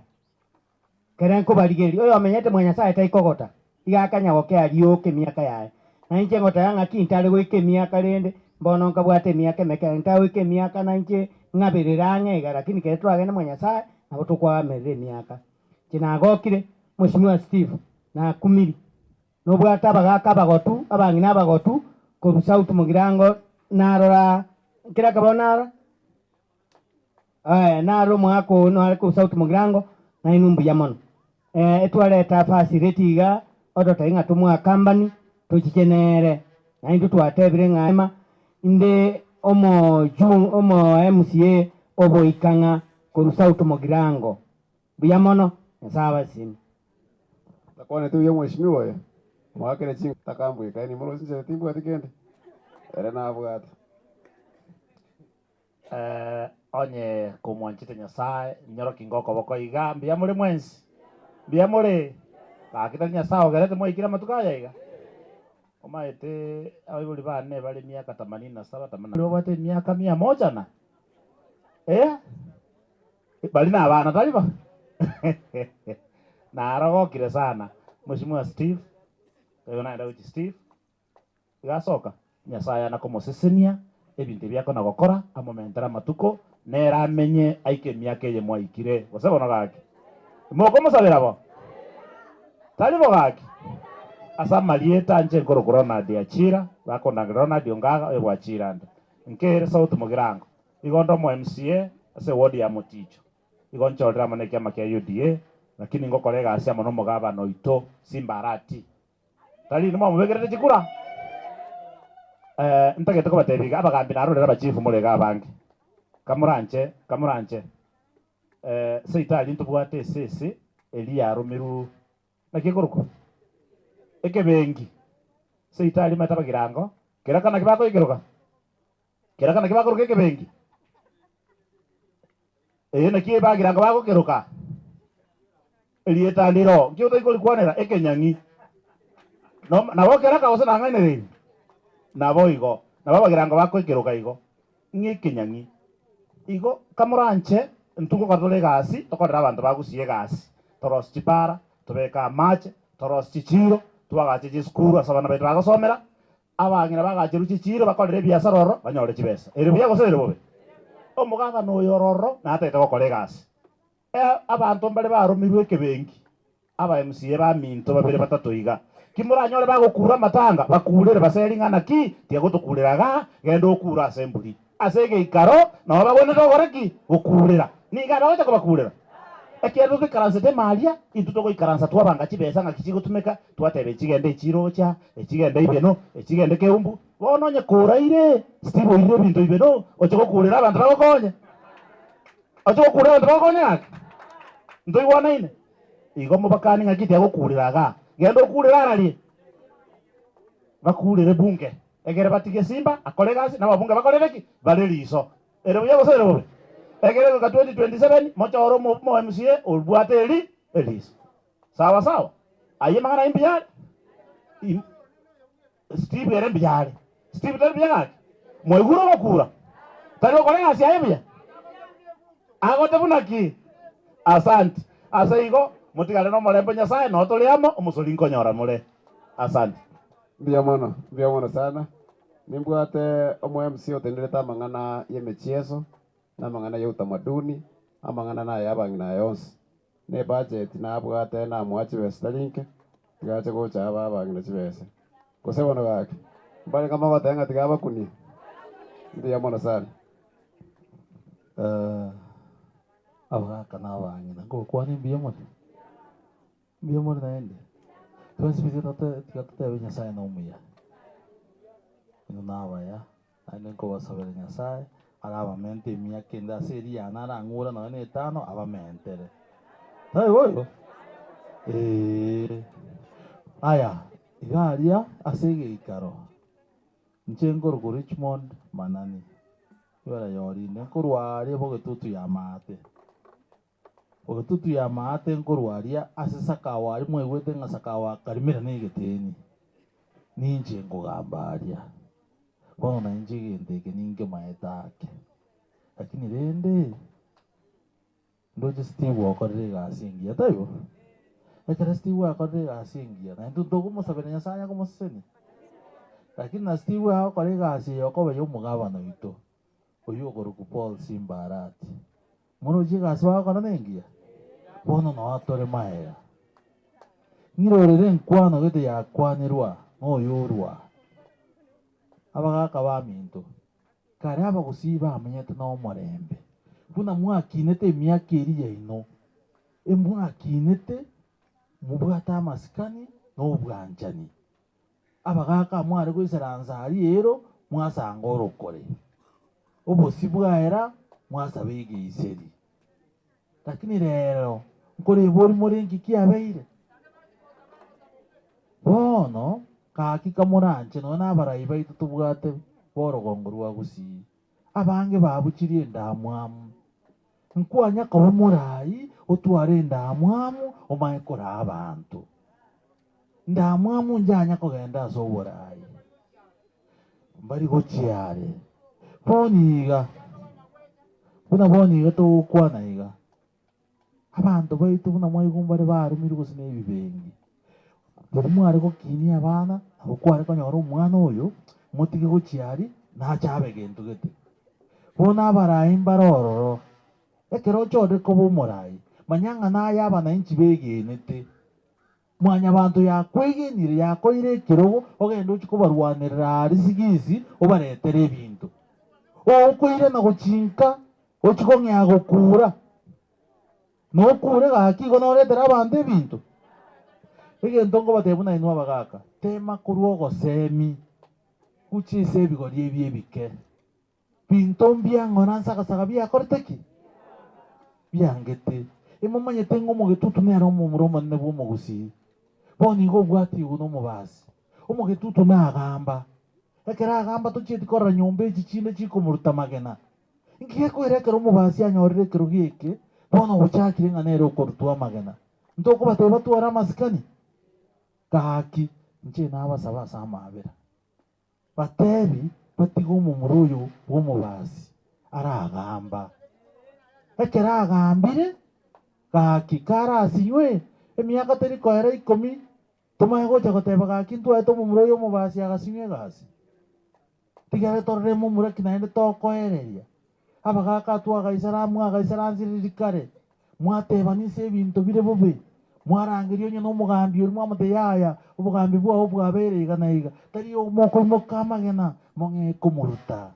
Kere nkobarigeria, oyo omenyete mwa Nyasaye taikogota, iga akanya gokea rioka emiaka yaye. Na inche ngoteba ng'a ki ntare goika emiaka rende, Mbono nkabwate emiaka emeke, ntagoika emiaka nainche ng'aberere ang'e iga, lakini kere toragende mwa Nyasaye, nabo tokoamerera emiaka. Inche nagokire, Mweshimiwa Steve, nakumiri, nobwate abagaka abagotu, abang'ina abagotu, korwa South Mugirango, narora, nkere akabao narora? Eh, narora omogaka oo nare korwa South Mugirango, nainwe mbuya mono. Eh, etwareta facility iga, ototebie ng'a tomoaccompany, tochiche nere. Naintwe twatebire ng'a ema, inde omoju omo MCA oboika ng'a korwa South Mugirango. Mbuya mono, Nyasae abasesenie. Takwaneti buya omweshimiwa oyo, moakere ching takambwekaini moroche inche timbwati kende, ere nabwate. Eh, onye komwanchete Nyasae, nyoroki ngokoboko iga, mbuya more mwensi? Mbuya more? Gaki tari Nyasae ogerete mwaikire amatuko aya iga? Omaete abaibori bane bare emiaka themanini na saba, themanini na babwate emiaka mia moja na eh? Bari nabana tari bo? Narogokire sana Mweshimiwa Steve, oyo naende gochia Steve. Iga asoka, Nyasae ana komosesenia ebinto ebi akona gokora, amomentere amatuko, nere amenye aike emiaka eye mwaikire. Gose bono gaki? Mokomosabera bo? Tari bo gaki? Ase amarieta anche nkorokwa Ronald Achira, bakondangeria Ronald Ongaga oyo bw'Achira ande. Nkere South Mugirango. Igo nde omo MCA ase eward ya Moticho. Igo nchorire amo nekiama kia UDA, lakini ngokora egasi amo nomogabana oito Simba Arati. Tari inwe mwamobekerete chikura? Eh, ntagete kobatebia iga, abagambi narorere abachifu more iga abange. Kamoranche, kamoranche. Eh, seito aria ntobwate esese eria yaromirwe, naki ekorokwa? Ekebengi. Seito aria omanyete abagirango, keraka naki bakoikeroka? Keraka naki bakoroka ekebengi? Ee, naki bagirango bagokeroka? Erieta ndiro, nki otari korikwanera? Ekenyang'i. No, nabo keraka gose nang'ainereiri? Nabo igo, nabo abagirango bakoekeroka igo, ng'a ekenyang'i. Igo kamoranche, intwe ngokora tore egasi, tokorere abanto ba Gusii egasi, torosie chipara, tobeke amache, torosie chichiiro, twagache chisukuru ase abana baito bagosomera, Abang'ina bagacherwa chichiiro bakorere ebiasara ororo, banyore chibesa. Ere buya gose ere bobe? Omogabana oyo ororo natagete gokora egasi. E, abanto mbare baromirwe ekebenki, aba MCA baminto babere batato iga. Ki moranyore bagokura amatanga, bakurere baseri ng'a naki, tiga gotokurera igaa, genda okure ase emburi. Ase egeikaro nabo bagwenerete gokora ki? Gokurera. Nigo abagocha kobakurera. Ekiagera totoikaransete ime aria, intwe togoikaransa twabanga chibesa ng'aki chigotumeka, twateba echi genda echirocha, echi genda ibeno, echi genda keumbu. Bono onye koraire, Steve oirire ebinto ibeno, oche gokurera abanto bagokonye? Oche gokurera abanto bagokonye gaki? Ntoigwanaine? Igo mobakani ng'aki tiagokurera igaa, genda okurere ararie. Bakurere bunge. Ekere batige simba akore egasi, na ababunge bakorere ki? Bare riiso. Ere buya gose ere bobe? Ekere goika 2027 mochore omo omo MCA obwate eri eriiso. Sawa sawa? Ayio amang'ana ayio mbuya are? Im Steve ere mbuya are. Steve tari buya gaki? Mwaigure ogokura? Tari gokora egasi yaye buya? Agote buna ki? Asanti. Ase igo, motigare nomorembe o Nyasaye, noo tore amo, omosori nkonyora more. Asanti. Mbuya mono, mbuya mono sana. Nimbwate omo MC otenerete amang'ana y'emechieso, na amang'ana ya utamaduni, amang'ana naye abang'ina aya onsi. Ne ebudget nabwate namoa chibesa tari nke, tiga ache gocha abe abang'ina chibesa. Gose bono gaki, mbare ng'a mogoteba ng'a tiga abakunie? Mbuya mono sana. Abagaka na abang'ina, ngokwana mbuya more? Mbuya more naende? Twensi pi tiga totebe Nyasaye nomuya. Inwe nabaya, naende nkobasabera Nyasaye arabamente emiaka ende ase eria yane arang'ure nonya na etano abamentere. Tari boigo? Eeh. Aya, iga aria ase egeikaro, inche nkorokwa Richmond Manani, ibere yorinde, nkorwa aria bogetutu ya maate. Bogetutu ya maate nkorwa aria ase Sakawa aria mwaigwete ng'a Sakawa akarimera negeteni, ninche nkogamba aria. Bono nainche egento eke ninkemaete ake. Lakini rende, ndoche Steve okorire egasi engiya, taibo? Ekero Steve akorire egasi engiya, naintwe ntokomosabera Nyasaye akomosesenia? Lakini na Steve agokora egasi eye okoba ya omogabana oito, oywo okorokwa Paul Simba Arati. Moroche egasi bagokora nengiya? Bono noa tore maega. Ng'irorere enkwano gete yakwanirwa noyorwa. Abagaka baminto, kare abagusii bamenyete nomorembe, buna mwakinete emiaka eria yaino, emwakinete mobwate amasikani na obwanchani. Abagaka mware goisaransa aria ero mwasanga orokore, obosio bwaera mwasaba egeiseri. Lakini rero nkoreba oria more nki kiabeire? Bono gaki kamoranche nonya na abarai baito tobwate b'orogongo rwa Gusii, abange babuchirie endamwamu. Nkwanya koba omorai otware endamwamu omanye koraa abanto. Ndamwamu njanya kogenda ase oborai, mbari gochia are. Bono iga, buna bono iga togokwana iga, abanto baito buna mwaigwa mbare barumirwe gose na ebibengi, riria mware gokinia abana, nabo kware konyora omwana oyo, motige gochia aria, nache abe gento gete. Bono abarai mbare ororo, ekero ochorire koba omorai, manya ng'a naye abanainchi begenete. Mwanyabanto yakwegenire, yakoire ekerogo, ogende ochie kobarwanerera aria sigisi, obaretere ebinto. Okoirana gochia nka, ochie kong'ea gokura. Nokure gaki igo noretere abanto ebinto? Egento nkobatebia buna inwe abagaka, tema korwa ogosemi gochia ase ebigori ebi ebike. Binto mbiang'ora nsagasaga biakorete ki? Biangete. Imomanyete ng'a omogetutu nere omomura omonene bw'omogusii? Bono igo obwatigwe nomobasi. Omogetutu nagamba. Ekero agamba tochieti korora nyomba echi chinde chikomoruta magena. Inki gekoira ekero omobasi anyorire ekerogo eke, bono ogochakire ng'a nere okorutwa amagena? Ntokobatebia batware amasikani? Gaki, inche nabasaba ase amaabera. Batebi batige omomura oyo bw'omobasi aragamba. Ekero agambire, gaki karasinywe, emiaka teri koera ikomi, tomanye gocha goteba gaki ntwaete omomura oyo omobasi agasinywa egasi. Tigere torore momura ki naende tokoereria. Abagaaka twagaisara mwagaisaransire kare, mwatebania ase ebinto bire bobe, mwarangeria onye nomogambi oria mwamotebia, Yaya, obogambi bwao bwabeire iga na iga, tari mokoimoka amagena mong'ee komoruta.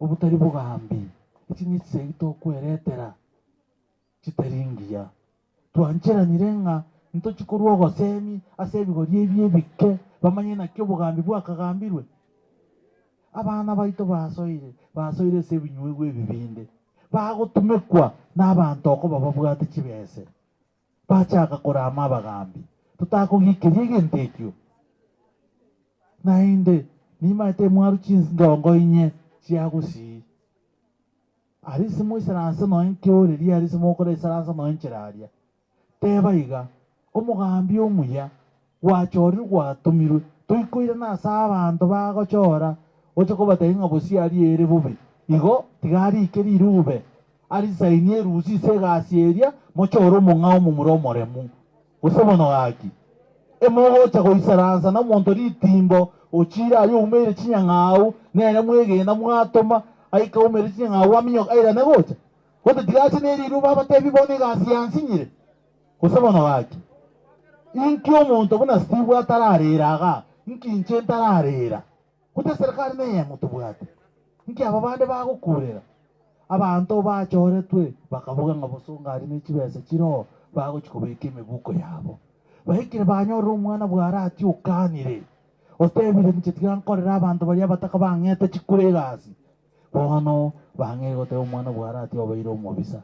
Obotari bogambi, echi nechisegi tokweretera chitari ngiya. Twancheranire ng'a ntochie korwa ogosemi ase ebigori ebi ebike, bamanye naki obogambi bwakagambirwe. Abana baito basoire, basoire ase ebinywegwa ebi binde, bagotumekwa nabanto okoba babwate chibese, bachaka korama abagambi. Totakogikeria egento ekio. Naende nimaete emwaru chingongo inye chia gusii. Aria ase moisaranse nonya nkeoreria aria ase mokora isaransa nonya nchera aria. Teba iga, Omogambi omuya, gwachorirwe gwatomirwe, toikoirana ase abanto bagochora, oche kobatebia ng'a bosio aria ere bobe. Igo tiga arike rirube, arisainie erusia ase egasi eria, mochore omong'ao omomura omoremu. Gose bono gaki, emogocha goisaransa nomonto ritimbo ochiire aria oumeire chinyang'au, nere mwegena mwatoma, aika oumeire chinyang'au aminyoka airane gocha? Gose tiga ache neriruba abatebie bono egasi yansinyire? Gose bono gaki, inki omonto buna Steve atararera igaa, inki inche ntararera? Gose eserekari neyemo tobwate? Inki aba bande bagokurera? Abanto bachoretwe bakaboga ng'a bosongo aria ne chibesa chire oo, bagochia kobeka emebuko yabo. Baikire banyorire omwana bw'Arati okanire, otebire, Inche tiga nkorere abanto baria abataka bang'ete chikura egasi. Bono bang'eire goteba omwana bw'Arati obeire omobisa.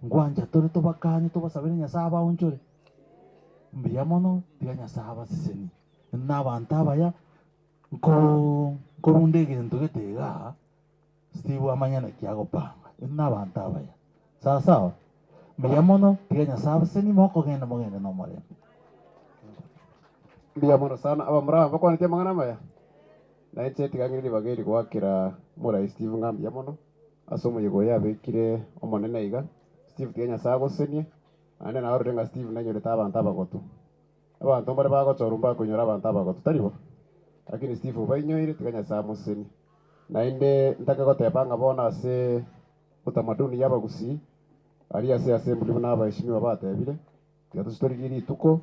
Ngwancha tore tobakanye tobasabere Nyasae abaonchore. Mbuya mono, tiga Nyasae abasesenie. Intwe nabanto abaya, nko nkorunda egento gete igaa. Steve amanye naki agopanga. Intwe nabanto abaya. Sawa sawa? Mbuya mono, tiga Nyasae abasesenie mokogenda mogende nomorembe. Mbuya mono sana abamura aba mbakwaneti amang'ana amaya? Na inche tiga ng'ire ribaga eri goakera omorai Steve ng'a mbuya mono ase omoyega oyo abekire omonene iga. Steve tiga Nyasae agosesenie, naende narorire ng'a Steve nainyorete abanto abagotu. Abanto mbare bagochorwa mbakoinyora abanto abagotu, tari bo? Lakini Steve obainyoire tiga Nyasaye amosesenie. Naende ntake goteba ng'a bono ase utamaduni ya abagusii, aria ase assembly buna abaheshimiwa batebire, tiga toche torigie rituko,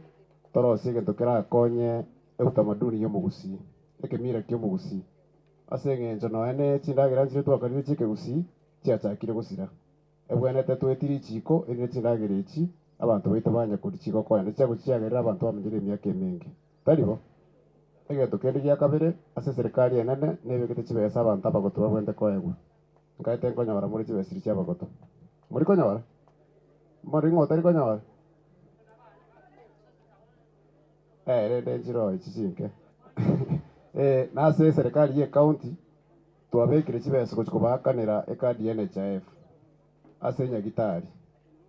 torosie egento kerakonye eutamaduni ya omogusii, ekemira kia omogusii. Ase eng'encho nonya ne chindagera nchire twakarire chia ekegusii, chiachakire gosira. Ebwenerete toetie richiko erinde chindagera echi abanto baito banye koria chigokonya, na chiagochia chiagerire abanto bamenyire emiaka emenge. Tari bo? Egento kende gia kabere, ase eserikari enene nebegete chibesa abanto abagotu babwenerete koegwa. Nkaete nkonyora more chibesa chiria chi'abagotu. Mori konyora? Mbori ng'a otari konyora? Eh, rende nchiroo echi chinke. Eh, nase eserikari ye county, twabekire chibesa gochia kobaakanera ecard ya NHIF ase enyagitari.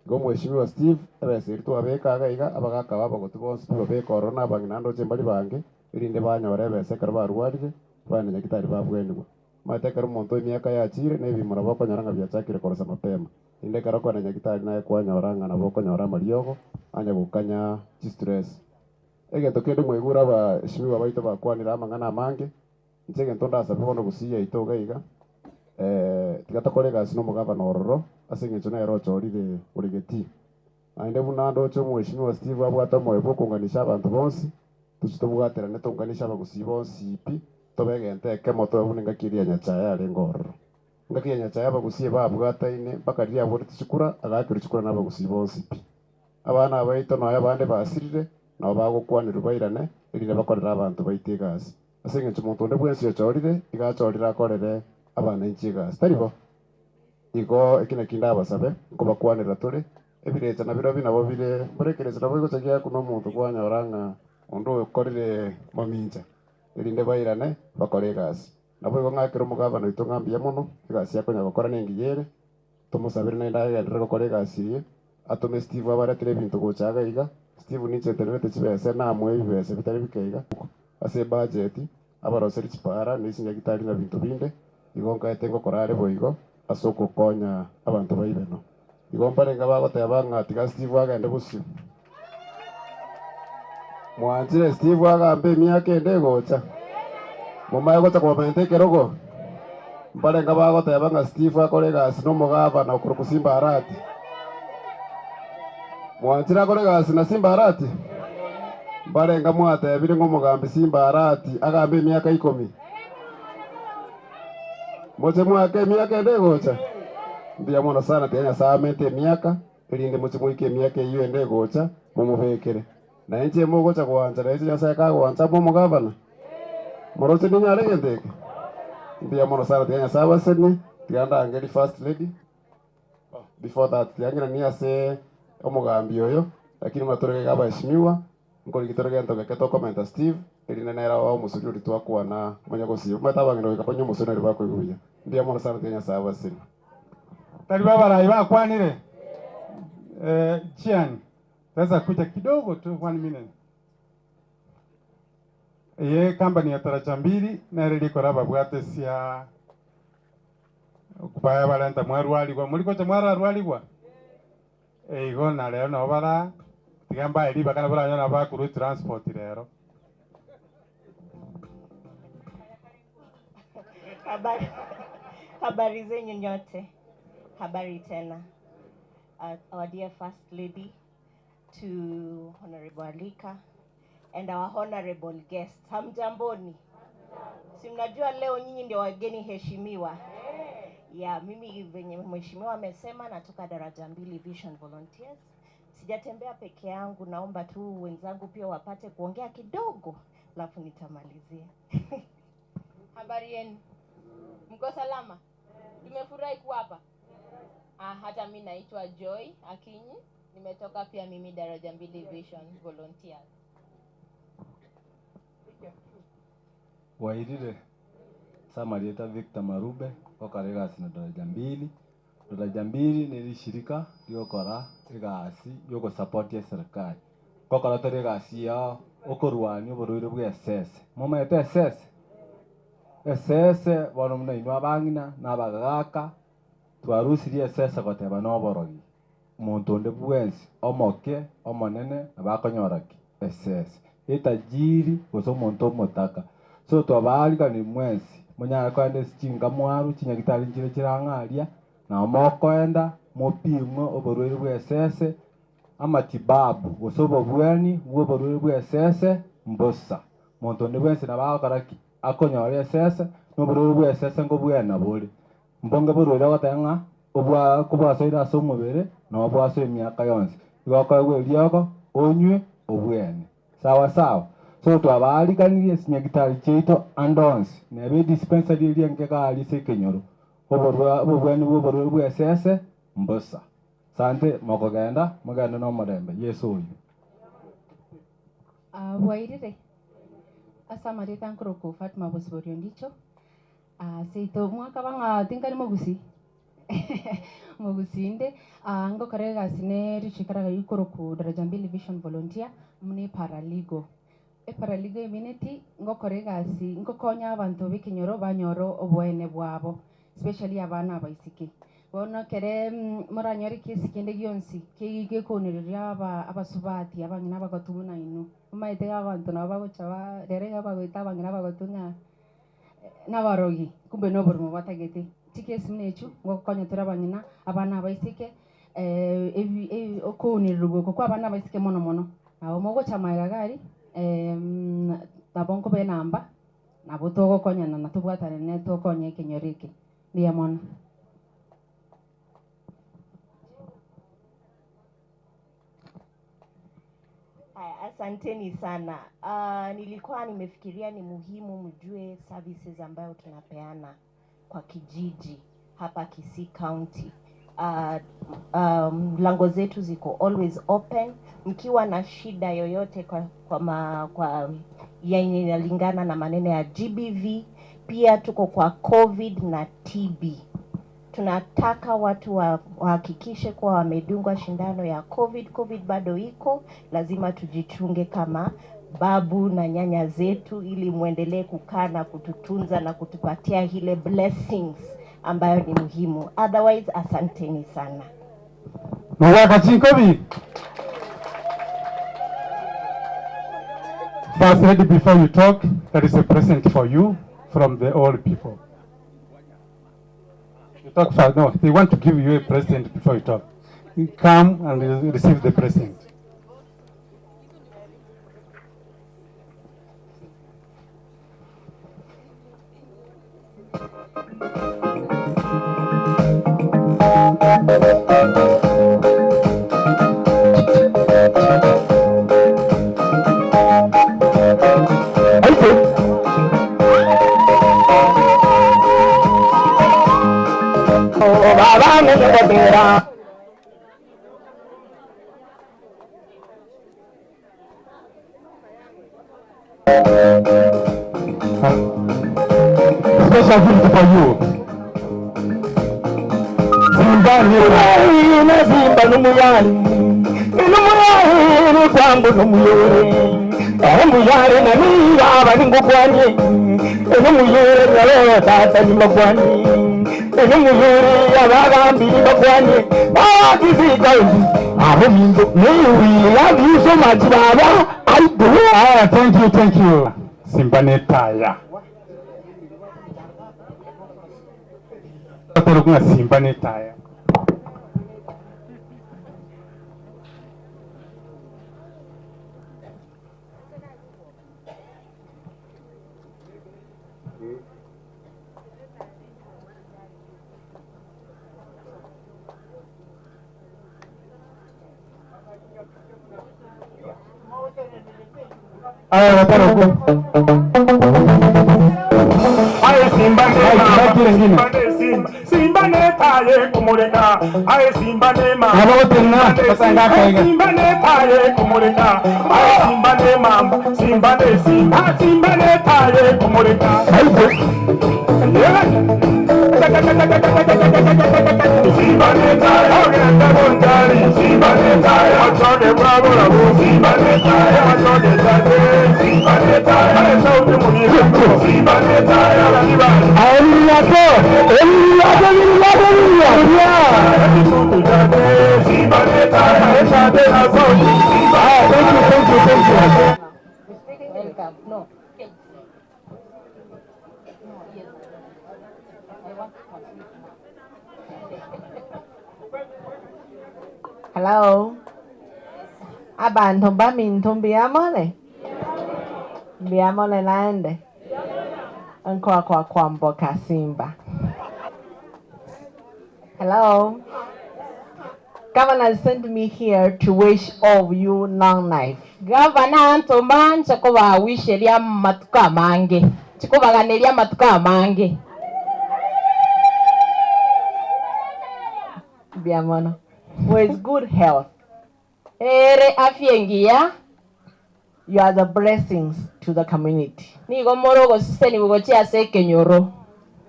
Igo Mheshimiwa Steve, ebesa eria twabeka iga iga, abagaka aba abagotu bonsi pi babeke ororo na abang'ina ndoche mbari bange, erinde banyore ebesa ekero barwarire, bagende nyagitari babwenigwe. Omanyete ekero omonto emiaka yachire, na ebimo nabo okonyora ng'a biachakire korosa mapema. Rende ekero okogenda nyagitari naye kwanyora ng'a nabo okonyora amariogo, anya gokanya chistress. Egento kende mwaigure abaheshimiwa baito bakwanire amang'ana amange, inche egento ndasabe bono gusii yaito iga iga, tiga tokore egasi na omogabana ororo, ase eng'encho nere ochorire ore getii. Naende buna ndoche omweshimiwa Steve abwate omoyo bwa okounganisha abanto bonsi, tochie tobwaterane tounganishe abagusii bonsi pi, tobe egento ekemo tobe buna engaki eria ya Nyachae yarenge ororo. Engaki ya Nyachae abagusii ebabwataine mpaka riria aboreti chikura, agaakerwa chikura na abagusii bonsi pi. Abana baito nonya abande basirire, nabo bagokwanerwa bairane, erinde bakorere abanto baito egasi. Ase eng'encho monto onde bwensi ochorire, iga achorire akorere abananchi egasi, tari bo? Igo eki nakio ndabasabe, nkobakwanera tore, ebirecha nabirobio nabo bire, mbore ekerecha nabo egocha giakuna omonto kwanyora ng'a onde okorire mamincha, erinde bairane bakore egasi. Naboigo ng'akere omogabana oito ng'a mbuya mono, egasi akonya gokora nengiya ere, tomosabere naende agenderere gokora egasi eye, atome Steve abaretere ebinto gocha iga iga, Steve ninche ntenerete chibese namoe ebibese bitari bike iga, ase ebudget, abaroseri chipara, na echinyagitari na binto binde, igo nkaete ngokora are boigo, ase ogokonya abanto ba Ibeno. Igo mbarenge bagoteba ng'a tiga Steve agende bosio. Mwanchire Steve agambe emiaka ende egocha? Momaye gocha komenta ekerogo? Mbarenge bagoteba ng'a Steve akore egasi na omogabana okorokwa Simba Arati. Mwanchire akore egasi na Simba Arati? Mbarenge mwatebire ng'a omogambi Simba Arati agambe emiaka ikomi? Moche mwake emiaka ende egocha? Mbuya mono sana tiga Nyasae amente emiaka, erinde moche moike emiaka eyio ende egocha, momobekere. Na inche mogocha goancha, na inche Nyasae kagoancha abe omogabana. Moroche ninyare egento eke? Mbuya mono sana tiga Nyasae abasenie, tiga ndangerie first lady. Before that, tiga ng'iranie ase omogambi oyo, lakini buna tore iga abaheshimiwa, Nkorigi tore gento geke tokomenta Steve, erinde nere abe omosuri oria twakwana omonye gosiba. Omanyete abang'ina goika banywe omosuri nario bakoigwa buya. Mbuya mono sana tiga Nyasae abasenie. Tari babarai bakwanire? Eh, Chian, sasa kuja kidogo tu one minute. Eye company ya Taraja Mbili nere rikora ababwate sia baya barenta mwarwarigwa. Muri gocha mwararwarigwa? Igo na rero nabo bara tiga mbae ribaga nabo baranyore nabo bakorwa etransport rero. Habari, habari zenyu nyote. Habari tena. Our dear First Lady, to Honorable Alika, and our honorable guests. Hamjamboni? Si mnajua leo nyinyi ndio wageni heshimiwa. Ya, mimi venye mheshimiwa amesema natoka daraja mbili Vision Volunteers. Sijatembea peke yangu, naomba tu wenzangu pia wapate kuongea kidogo, alafu nitamalizia. Habari yenu, mko salama? Tumefurahi kuwa hapa. Ah, hata mi naitwa Joy Akinyi, nimetoka pia mimi daraja mbili Vision Volunteers. Wairire Samarieta Victor Marube gokora egasi na daraja mbili. Daraja mbili neri rishirika rigokora egasi yogosupport eserikari. Gokora tore egasi ya okorwania oborwaire bwa esese. Momanyete esese? Esese bono buna inwe abang'ina na abagaka twarusirie esese goteba na oborogi. Omonto onde bwensi omoke omonene nabo akonyora ki? Esese. Etajiri gose omonto omotaka. So twabaarigani mwensi, monyare koenda ase chinka mwarwe, chinyagitari nchire chirang'aria, nabo mokoenda, mopimwe oborwaire bwa esese, amatibabu gose obobweni bwa oborwaire bwa esese mbosa. Monto onde bwensi nabo agokora ki? Akonyora esese, na oborwaire bwa esese nkobwena bore. Mbonge borwaire ogoteba ng'a obwa kobwasoire ase omobere, nabo bwasoa emiaka yonsi. Igo okoegwa eriogo, onywe, obwene. Sawa sawa. So twabaarikanirie ase chinyagitari chiaito ande onsi, neba edispensary eria enke iga aria ase ekenyoro, oborwa obobweni bwa oborwaire bwa esese mbosa. Sante mokogenda, mogende nomorembe. Yeso oyio. Ah, bwairire ase amarieta nkorokwa Fatma Bosiborio Ndicho. Ah, seito mwakaba ng'a tinkari mogusii mogusii inde ah, ngokora egasi ne richiko rikorokwa Daraja Mbili Vision Volunteer buna eparalegal. Eparalegal emineti ngokora egasi ngokonya abanto ba ekenyoro banyore oboene bwabo especially abana abaiseke. Bono ekere moranyore ekesi kende gionsi gekounereria aba abasubati abang'ina abagotu buna inwe, omanyete iga abanto nabo bagocha ba rero iga bagoeta abang'ina abagotu ng'a nabarogi kumbe na oborimo batagete. Chikesi buna echio, ngokonya tore abang'ina, abana abaiseke ebi ebi okounererigwa oko kwa abana abaiseke mono mono. Nabo mogocha magega iga aria, nabo nkoba enamba, nabo togokonyana na tobwatane ne tokonye ekenyoro eke. Mbuya mono. Haya, asanteni sana. Nilikuwa nimefikiria ni muhimu mjue services ambayo tunapeana kwa kijiji hapa Kisii County. Mlango zetu ziko always open. Mkiwa na shida yoyote kwa, kwa, ma, kwa yenye inalingana na maneno ya GBV, pia tuko kwa COVID na TB. Tunataka watu wahakikishe kuwa wamedungwa shindano ya COVID. COVID bado iko, lazima tujichunge kama babu na nyanya zetu, ili muendelee kukaa na kututunza na kutupatia ile blessings ambayo ni muhimu. Otherwise, asanteni sana. Mugaka Chinkobi. First lady, before you talk, there is a present for you from the old people. You talk first. No, they want to give you a present before you talk. You come and receive the present. Special gift for you. Simba ni Simba numuyali numuyali kwangu numuyore omuyale nani baba ningukwanye numuyore nalo tata nimakwanye numuyore abagambi nimakwanye bakizikazi abo mingo we love you so much baba. I do. Ah, thank you, thank you. Simba netaya. Toro Simba netaya. Aya wataro Aye Simba ne mama, Simba ne Simba, Simba ne taye kumureka. Aye Simba ne mama, Simba ne Simba ne taye kumureka. Aye Simba ne mama, Simba ne Simba, Simba ne taye kumureka. Simba ne taye, ogenda bonjali. Simba ne taye, achone bravo bravo. Simba ne taye, achone taye. Simba ne taye, aye sauti munyigo. Simba ne taye, alaniba. Eliato, Eliato, Eliato, Eliato. Simba ne taye, aye sauti na sauti. Simba. Thank you, thank you, thank you. Welcome. No. Hello. Abantu baminto mbiyamole? Mbiyamole naende? Nkwa kwa kwamboka Simba. Hello. Governor sent me here to wish all of you long life. Gavana antoma nchikubawisheria matuko amange chikubaganiria matuko amange Biamono. With good health. Ere afya engiya. You are the blessings to the community. Nigo moro gosiseni gochia ase ekenyoro.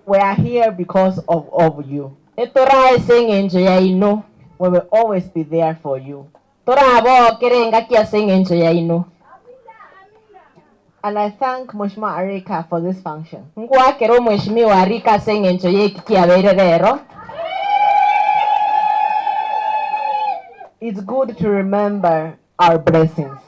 We are here because of you. Etora ase eng'encho yaino. We will always be there for you. Torabokere engaki ase eng'encho yaino. And I thank Mheshimiwa Arika for this function. Ngwakera omweshimiwa Arika ase eng'encho yeki kiabeire rero. It's good to remember our blessings.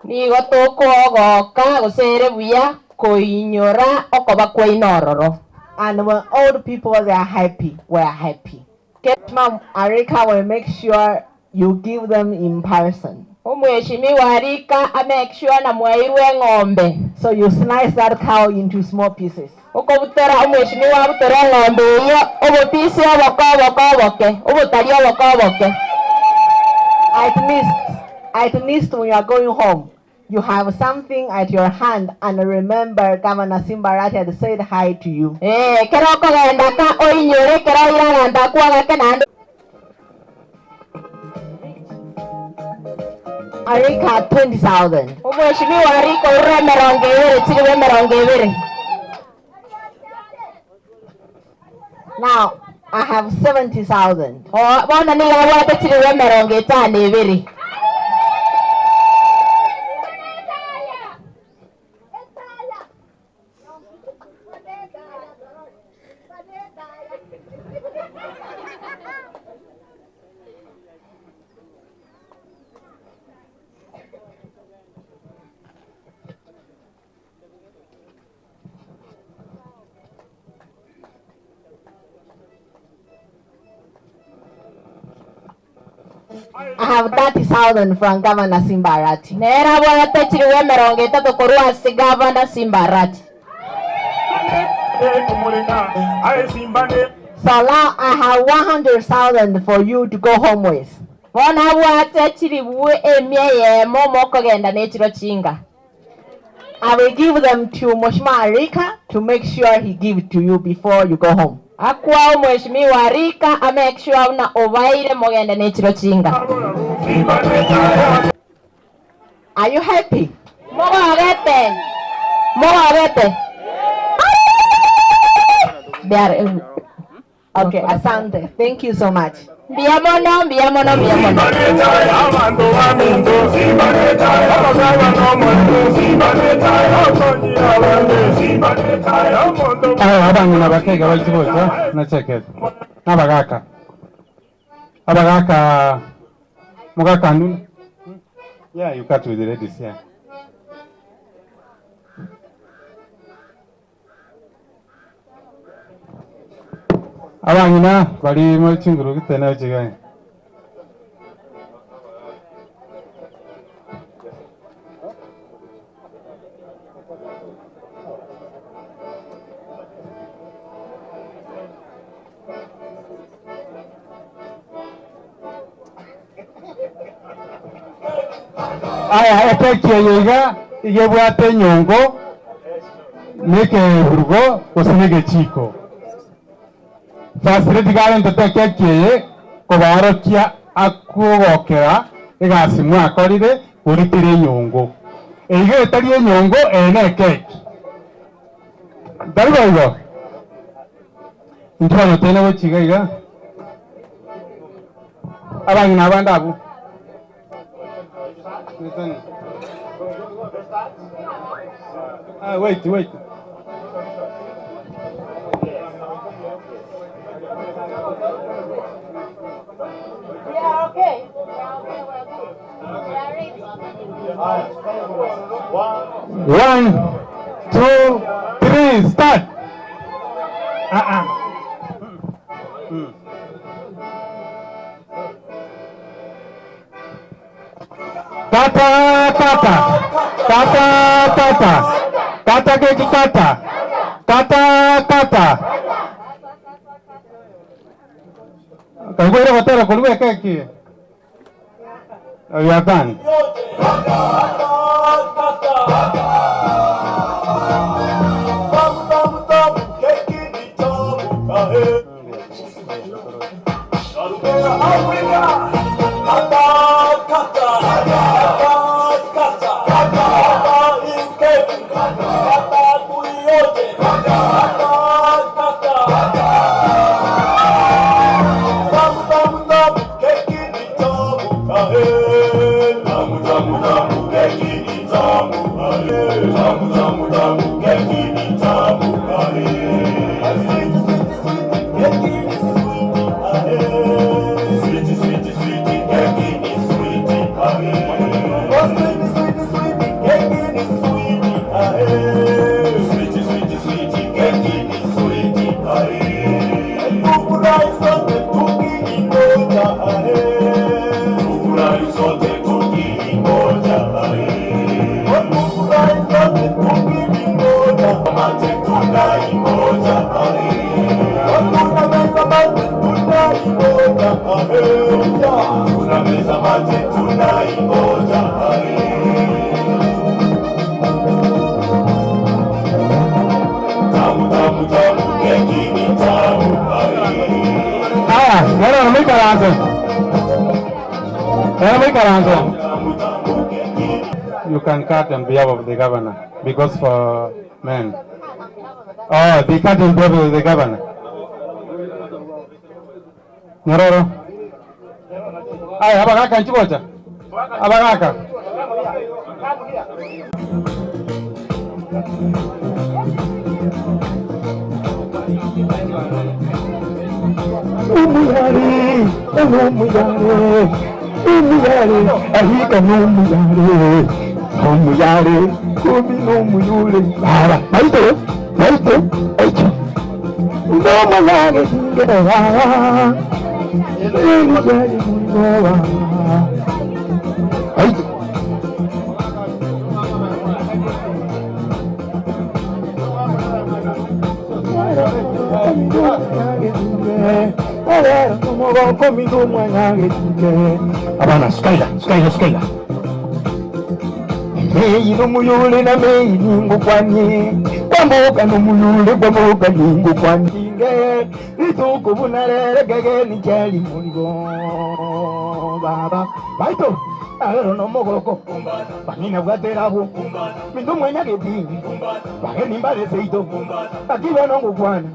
Nigo tokogoka gose ere buya koinyora okoba kwaino ororo. And when old people they are happy, we are happy. Mheshimiwa Arika will make sure you give them in person. Omweshimiwa Arika amake sure na mwairwe eng'ombe. So you slice that cow into small pieces. Okobutora omweshimiwa abutora eng'ombe eyo obopisi oboke oboke oboke obotari oboke oboke. At least when you are going home, you have something at your hand and remember Governor Simba Arati had said hi to you. Kero okogenda ka oinyore kero oiragenda kwagake naende. Arika 20,000. Omweshimiwa Arika orure emerongo ebere chiribu emerongo ebere. Now I have 70,000. Oh, bono nigo abwate chiribu emerongo etano ebere. I have 30,000 from Governor Simba Arati. Nera bwate chiribu emerongo etato korwa ase Governor Simba Arati. So now I have 100,000 for you to go home with. Bono abwate chiribu emia eyemo mokogenda ne chiro chinga. I will give them to Mheshimiwa Arika to make sure he give to you before you go home. Akwa omweshimiwa Arika amake sure una obaire mogende ne chiro chinga. Are you happy? Mogogete. Mogogete. Biar. Okay, asante. Thank you so much. Mbuya mono, mbuya mono, mbuya mono. Abang'ina bakega bachibocha nachekete nabagaka abagaka mugaka nduna. Yeah, you cut with the ladies, yeah. Abang'ina bari mu chinguru gitena chigaye. Aya ekeki eyiga igebwate enyongo nekeburugo gose negechiko. First lady garentete ekeki eye kobaorokia akogokera egasi mwakorire goritire enyongo. Eiga etari enyongo eye ne ekeki. Ntari boigo? Intwe bano tene gochiga iga. Abang'ina abande abwo. Ah, wait, wait. We are okay. We are okay. We are good. We are ready. 1, 2, 3, start. Ah ah. Kata kata. Kata kata. Kata keki kata. Kata kata. Kaigwire gotera korwa keki. You are done. Haya, nero mwikaranze. Nero mwikaranze. You can cut on behalf of the governor because for men. Oh, they cut on behalf of the governor. Nyororo. Aya, abagaka nchibocha. Abagaka. Umuyare, umuyare, umuyare, ahika n'umuyare, umuyare, kumi n'umuyure, bara, maito, maito, echo, n'umuyare, ngera, umuyare, ngera, aito. Abana sukaira sukaira sukaira meyi nomuyule na meyi ningukwanye kwambuka nomuyule kwambuka ningukwange lituku bunalele nichali muligo baba baito alero nomogoko bangina bwaterabo mindu mwenya geti bageni mbale seito bakiba nongukwana.